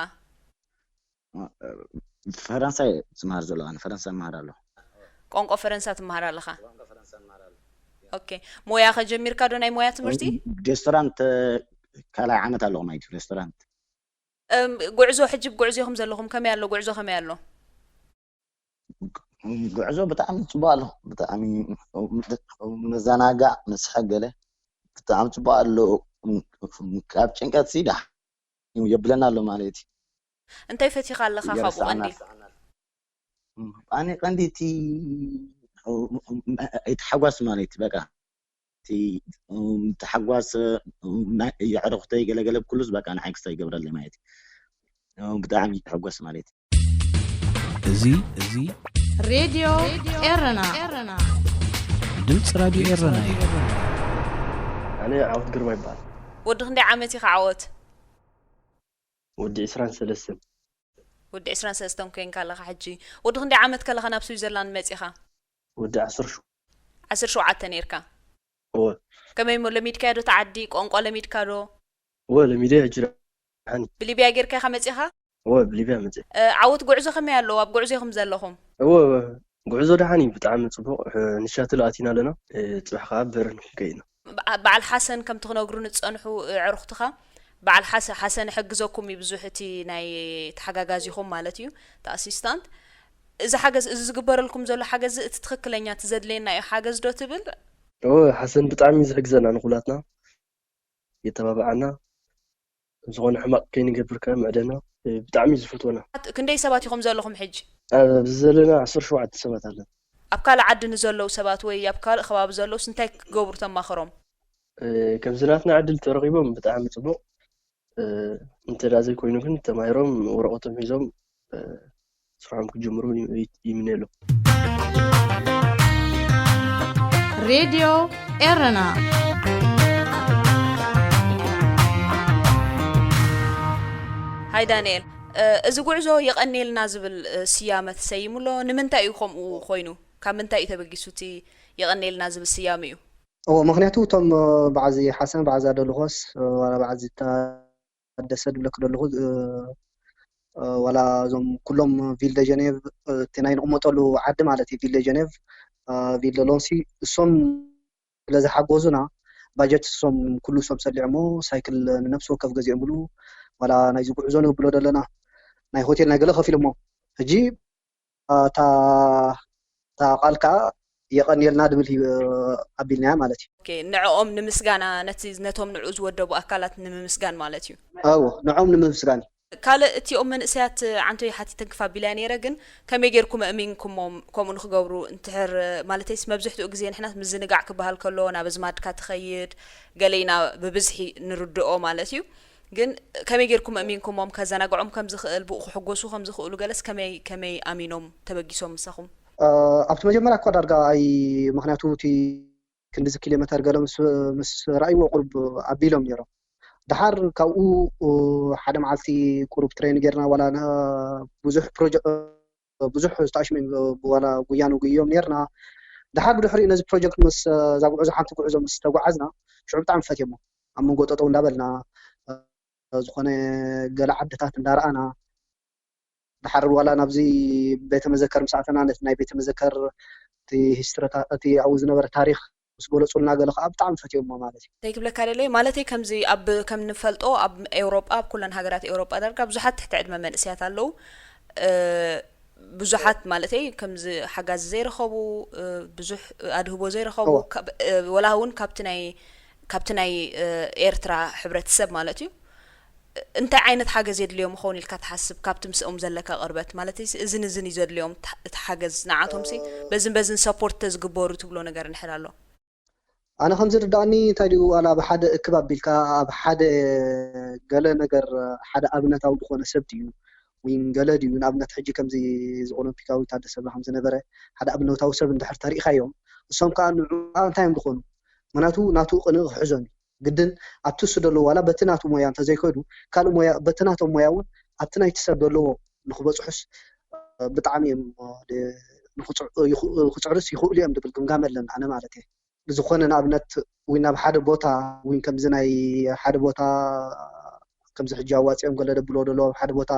ፈረንሳ እየ ዝመሃር ዘለኹ፣ ኣነ ፈረንሳ እመሃር ኣለኹ። ቋንቋ ፈረንሳ ትመሃር ኣለኻ? ኦኬ። ሞያ ከ ጀሚርካ ዶ ናይ ሞያ ትምህርቲ? ሬስቶራንት፣ ካልኣይ ዓመት ኣለኹ ማለት እዩ፣ ሬስቶራንት። እም፣ ጉዕዞ፣ ሕጂ ጉዕዞ ኢኹም ዘለኹም፣ ከመይ ኣሎ ጉዕዞ፣ ከመይ ኣሎ? ጉዕዞ ብጣዕሚ ጽቡቕ ኣሎ። ብጣዕሚ መዘናጋዕ፣ መስሐ ገለ ብጣዕሚ ጽቡቕ ኣሎ። ካብ ጭንቀት ሲ ደሓን የብለና ኣሎ ማለት እዩ። እንታይ ፈቲኻ ኣለኻ ካብኡ የርሳዕና። ቀንዲ? ኣነ ቀንዲ እቲ፣ እቲ ሓጓስ ማለት እዩ፣ በቃ። እቲ፣ እም፣ ተሓጓስ፣ እም፣ ናይ የዕሩኽተይ ገለገለ ኩሉስ በቃ ንዓይ ክስታይ ይገብረለይ ማለት እዩ። እም፣ ብጣዕሚ ይሕጎስ ማለት እዩ። እዚ፣ እዚ ሬድዮ ኤረና። ድምፂ ራድዮ ኤረና እዩ። ኣነ ዓወት ግርማ ይበሃል። ወዲ ክንደይ ዓመት ኢኻ ዓወት? ወዲ ዕስራን ሰለስተን። ወዲ ዕስራን ሰለስተን ኮይንካ ኣለኻ ሕጂ። ወዲ ክንደይ ዓመት ከለኻ ናብ ስዊዘርላንድ መጺኻ? ወዲ ዓሰርተ ሸውዓተ። ዓሰርተ ሸውዓተ ነይርካ? እወ። ከመይ እሞ ለሚድካዮ ዶ እቲ ዓዲ? ቋንቋ ለሚድካ ዶ? እወ፣ ለሚደ ሕጂ ደሓን። ብሊብያ ጌርካ ኢኻ መጺኻ? እወ፣ ብሊብያ መጺእ። እ፣ ዓወት ጉዕዞ ከመይ ኣሎ? ኣብ ጉዕዞ ኢኹም ዘለኹም? እወ፣ እወ። ጉዕዞ ደሓን እዩ፣ ብጣዕሚ ጽቡቕ። እ፣ ንሻትል ኣቲና ኣለና። እ፣ ጽባሕ ከኣ በርን ክንከይድ ኢና። በዓ-፣ በዓል ሓሰን ከምቲ ክነግሩኒ ዝጸንሑ፣ እ፣ ኣዕሩኽትኻ፣ በዓል ሓሰ-፣ ሓሰን ይሕግዘኩም እዩ ብዙሕ፣ እቲ ናይ ተሓጋጋዚኹም ማለት እዩ፣ እቲ ኣሲስታንት። እዚ ሓገዝ፣ እዚ ዝግበረልኩም ዘሎ ሓገዝ፣ እቲ ትኽክለኛ፣ እቲ ዘድልየና እዩ ሓገዝ ዶ ትብል? እወ፣ ሓሰን ብጣዕሚ እዩ ዝሕግዘና ንኹላትና። የተባብዓና፣ ዝኾነ ሕማቕ ከይንገብር ከኣ ምዕደና፣ እ፣ ብጣዕሚ እዩ ዝፈትወና። ክንደይ ሰባት ኢኹም ዘለኹም ሕጂ? ኣብዚ ዘለና ዓሰርተ ሸውዓተ ሰባት ኣለና። ኣብ ካልእ ዓዲ ንዘለዉ ሰባት ወይ ኣብ ካልእ ከባቢ ዘለውስ እንታይ ክገብሩ ተማኽሮም? እ፣ ከምዚ ናትና ዕድል ተረኺቦም ብጣዕሚ ጽቡቕ። እ፣ እንተ ደኣ ዘይኮይኑ ግን ተማሂሮም ወረቐቶም ሒዞም፣ እ፣ ስርሖም ክጅምሩ ይ-፣ ይ-፣ ይምነየሎም። ሬድዮ ኤረና። ሃይ ዳንኤል፣ እ፣ እዚ ጉዕዞ የቐንየልና ዝብል፣ እ፣ ስያመ ተሰይሙ ኣሎ። ንምንታይ እዩ ከምኡ ኮይኑ? ካብ ምንታይ እዩ ተበጊሱ እቲ የቐንየልና ዝብል ስያመ እዩ? እዎ፣ ምኽንያቱ እቶም፣ እ፣ በዓዚ ሓሰን፣ በዓዚ ኣደልኾስ፣ እ፣ ዋላ በዓዚ ታደሰ ድብለክ ደለኹ፣ እ፣ እ፣ ዋላ እዞም ኩሎም ቪል ደ ጀኔቭ፣ እ፣ እቲ ናይ ንቕመጠሉ ዓዲ ማለት እዩ፣ ቪል ደ ጀኔቭ፣ እ፣ ቪል ደ ሎንሲ፣ እሶም ስለ ዝሓገዙና፣ ባጀት እሶም ኩሉ እሶም ሰሊዖሞ፣ ሳይክል ንነፍሲ ወከፍ ገዚኦምሉ፣ ዋላ ናይዚ ጉዕዞ ንብሎ ደለና፣ ናይ ሆቴል ናይ ገለ ከፊሎሞ። ሕጂ፣ እ፣ እታ፣ እታ ቃል ከኣ የቐንየልና ድብል ሂ-፣ ኣቢልናያ ማለት እዩ። ኦኬ፣ ንዕኦም ንምስጋና፣ ነቲ፣ ነቶም ንዕኡ ዝወደቡ ኣካላት ንምምስጋን ማለት እዩ። እዎ፣ ንዕኦም ንምምስጋን እዩ። ካልእ እቲኦም መንእሰያት ዓንቶይ ሓቲተንኪ ኣቢለያ ነይረ፣ ግን ከመይ ጌርኩም ኣእሚንኩሞም ከምኡ ንክገብሩ? እንትሕር ማለተይስ መብዝሕትኡ ግዜ ንሕና ምዝንጋዕ ክበሃል ከሎ ናብ ኣዝማድካ ትኸይድ፣ ገለ ኢና ብብዝሒ ንርድኦ ማለት እዩ። ግን ከመይ ጌርኩም ኣእሚንኩሞም ከዘናግዖም ከም ዝኽእል፣ ብኡ ክሕጎሱ ከም ዝኽእሉ ገለስ ከመይ፣ ከመይ ኣሚኖም ተበጊሶም ምሳኹም? እ፣ ኣብቲ መጀመርያ እኳ ዳርጋ ኣይ-፣ ምኽንያቱ እቲ ክንድዚ ኪሎ ሜተር ገለ ምስ፣ ምስ ረኣይዎ ቁሩብ ኣቢሎም ነይሮም። ደሓር ካብኡ፣ እ፣ ሓደ መዓልቲ ቁሩብ ትሬን ጌርና ዋላ ነ-፣ ብዙሕ ፕሮጀ-፣ ብዙሕ ዝተኣሽመ ዋላ ጉያ ንጉዮም ነይርና። ደሓር ብድሕሪኡ ነዚ ፕሮጀክት ምስ፣ እዛ ጉዕዞ ሓንቲ ጉዕዞ ምስ ተጓዓዝና ሽዑ ብጣዕሚ ፈትዮሞ። ኣብ መንጎ ጠጠው እንዳበልና፣ እ፣ ዝኾነ ገለ ዓድታት እንዳረኣና፣ ደሓር ዋላ ናብዚ ቤተ መዘከር ምስ ኣተና ነቲ ናይ ቤተ መዘከር እቲ ሂስትሪታ-፣ እቲ ኣብኡ ዝነበረ ታሪኽ ምስ ገለጹልና ገለ ከኣ ብጣዕሚ ፈትዮሞ ማለት እዩ። እንታይ ክብለካ ደለየ ማለተይ ከምዚ ኣብ ከም ንፈልጦ ኣብ ኤውሮጳ ኣብ ኩለን ሃገራት ኤውሮጳ ዳርጋ ብዙሓት ትሕቲ ዕድመ መንእሰያት ኣለዉ። እ፣ ብዙሓት ማለተይ ከምዚ ሓጋዚ ዘይረኸቡ፣ እ፣ ብዙሕ ኣድህቦ ዘይረኸቡ እወ። ካብ፣ እ፣ ወላ እውን ካብቲ ናይ፣ ካብቲ ናይ፣ እ፣ ኤርትራ ሕብረተሰብ ማለት እዩ። እንታይ ዓይነት ሓገዝ የድልዮም ይኸውን ኢልካ ትሓስብ? ካብቲ ምስኦም ዘለካ ቅርበት ማለተይ እዝን እዝን እዩ ዘድልዮም እቲ፣ እቲ ሓገዝ ንዓቶም ሲ በዝን በዝን ሰፖርት ተዝግበሩ ትብሎ ነገር እንድሕር ኣሎ? ኣነ ከም ዝርዳእኒ እንታይ ድዩ ዋላ ኣብ ሓደ እክብ ኣቢልካ ኣብ ሓደ ገለ ነገር ሓደ ኣብነታዊ ዝኾነ ሰብ ድዩ ወይም ገለ ድዩ ንኣብነት ሕጂ ከምዚ እዚ ኦሎምፒካዊ ታደሰ ብርሃም ዝነበረ ሓደ ኣብነታዊ ሰብ እንድሕር ተሪኢኻዮም እሶም ከዓ ንዑ እንታይ እዮም ዝኾኑ ምክንያቱ ናቱ ቅንኢ ክሕዞም እዩ ግድን ኣብቲ እሱ ደሎ ዋላ በቲ ናቱ ሞያ እንተዘይከዱ ካልእ ሞያ በቲ ናቶም ሞያ እውን ኣብቲ ናይቲ ሰብ ደለዎ ንክበፅሑስ ብጣዕሚ እዮም ክፅዕሩስ ይኽእሉ እዮም ዝብል ግምጋም ኣለኒ ኣነ ማለት እየ። ብዝኾነ ንኣብነት ወይ ናብ ሓደ ቦታ ወይ ከምዚ ናይ ሓደ ቦታ ከምዚ ሕጂ ኣዋፂኦም ገለ ደብሎ ደሎ ኣብ ሓደ ቦታ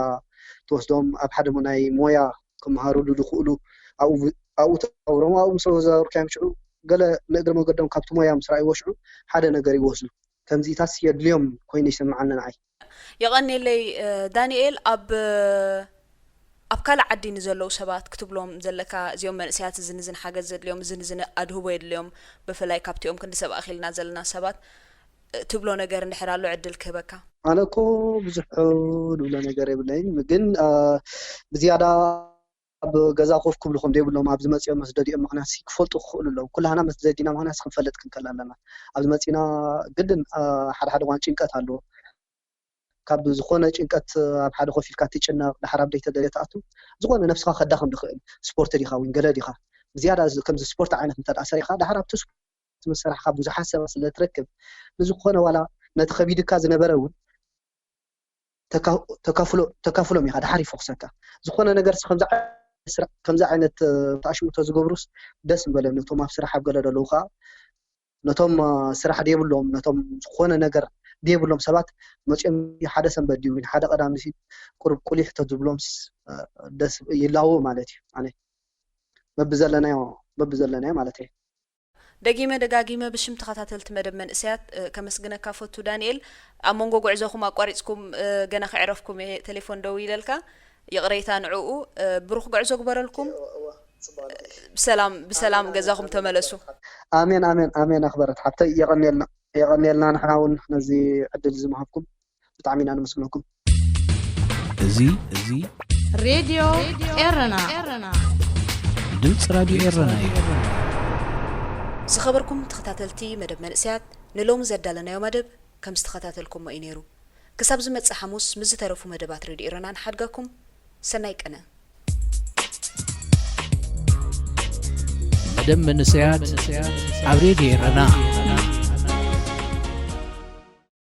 ትወስዶም ኣብ ሓደ ናይ ሞያ ክመሃሩሉ ዝኽእሉ ኣብኡ ተዛውሮም ኣብኡ ምስ ኣዛወርካዮም ሽዑ ገለ ንእግሪ መገዶም ካብቲ ሞያ ምስ ረኣይዎ ሽዑ ሓደ ነገር ይወስዱ ከምዚኢታትስ የድልዮም ኮይኑ ይስምዓኒ ንዓይ። የቐንየለይ ዳንኤል ኣብ ኣብ ካልእ ዓዲ ንዘለዉ ሰባት ክትብሎም ዘለካ እዚኦም መንእሰያት እዝን እዝን ሓገዝ ዘድልዮም እዝን እዝን ኣድህቦ የድልዮም ብፍላይ ካብቲኦም ክንዲ ሰብ ኣኺልና ዘለና ሰባት ትብሎ ነገር እንድሕር ኣሎ ዕድል ክህበካ። ኣነ እኮ ብዙሕ ዝብሎ ነገር የብለይን ግን ብዝያዳ ኣብ ገዛ ኮፍ ክብሉ ከም ዘይብሎም ኣብዚ መፂኦም መስደዲኦም ምክንያት ክፈልጡ ክኽእሉ ኣለዎም ኩላህና መስደዲና ምክንያት ክንፈልጥ ክንክእል ኣለና ኣብዚ መፂና ግድን ሓደ ሓደ እዋን ጭንቀት ኣለዎ ካብ ዝኾነ ጭንቀት ኣብ ሓደ ኮፍ ኢልካ ትጭነቕ፣ ድሓር ኣብ ደይ ተደልዮ ትኣቱ፣ ዝኾነ ነብስኻ ከዳኽም ዝኽእል ስፖርት ዲኻ ወይ ገለ ዲኻ ብዝያዳ ከምዚ ስፖርት ዓይነት እንተ ደኣ ሰሪሕኻ ድሓር ኣብቲ ስፖርት ምስ ሰራሕኻ ብዙሓት ሰባት ስለ ትረክብ ንዝኾነ ዋላ ነቲ ከቢድካ ዝነበረ እውን ተካፍሎም ኢኻ ድሓር ይፈኩሰካ ዝኾነ ነገር ከምዚ ዓይነት ተኣሽሙቶ ዝገብሩስ ደስ ምበለኒ እቶም ኣብ ስራሕ ኣብ ገለ ዘለዉ ከዓ ነቶም ስራሕ ደየብሎም ነቶም ዝኾነ ነገር ደየብሎም ሰባት መፂኦም ሓደ ሰንበት ድዩ ሓደ ቀዳም ሲ ቁሩብ ቁሊሕ ተዝብሎምስ ደስ ይላዎ ማለት እዩ ኣነ በብዘለናዮ በብዘለናዮ ማለት እየ ደጊመ ደጋጊመ ብሽም ተኸታተልቲ መደብ መንእሰያት ከመስግነካ ፈቱ ዳንኤል ኣብ መንጎ ጉዕዞኹም ኣቋሪፅኩም ገና ከዕረፍኩም እየ ቴሌፎን ደው ኢለልካ ይቕሬታ ንዕኡ ብሩኽ ጉዕዞ ግበረልኩም ብሰላም ብሰላም ገዛኹም ተመለሱ። ኣሜን ኣሜን ኣሜን ኣኽበረት ሓብተይ የቐንየልና የቐንየልና ንሕና እውን ነዚ ዕድል እዚ ምሃብኩም ብጣዕሚ ኢና ነመስግነኩም። እዚ እዚ ሬድዮ ኤረና ድምፂ ራድዮ ኤረና እዩ። ዝኸበርኩም ተኸታተልቲ መደብ መንእሰያት፣ ንሎሚ ዘዳለናዮ መደብ ከም ዝተኸታተልኩሞ እዩ ነይሩ። ክሳብ ዝመጽእ ሓሙስ ምስ ዝተረፉ መደባት ሬድዮ ኤረና ንሓድጋኩም። ሰናይ ቀነ። መደብ መንእሰያት ኣብ ሬድዮ ኤረና።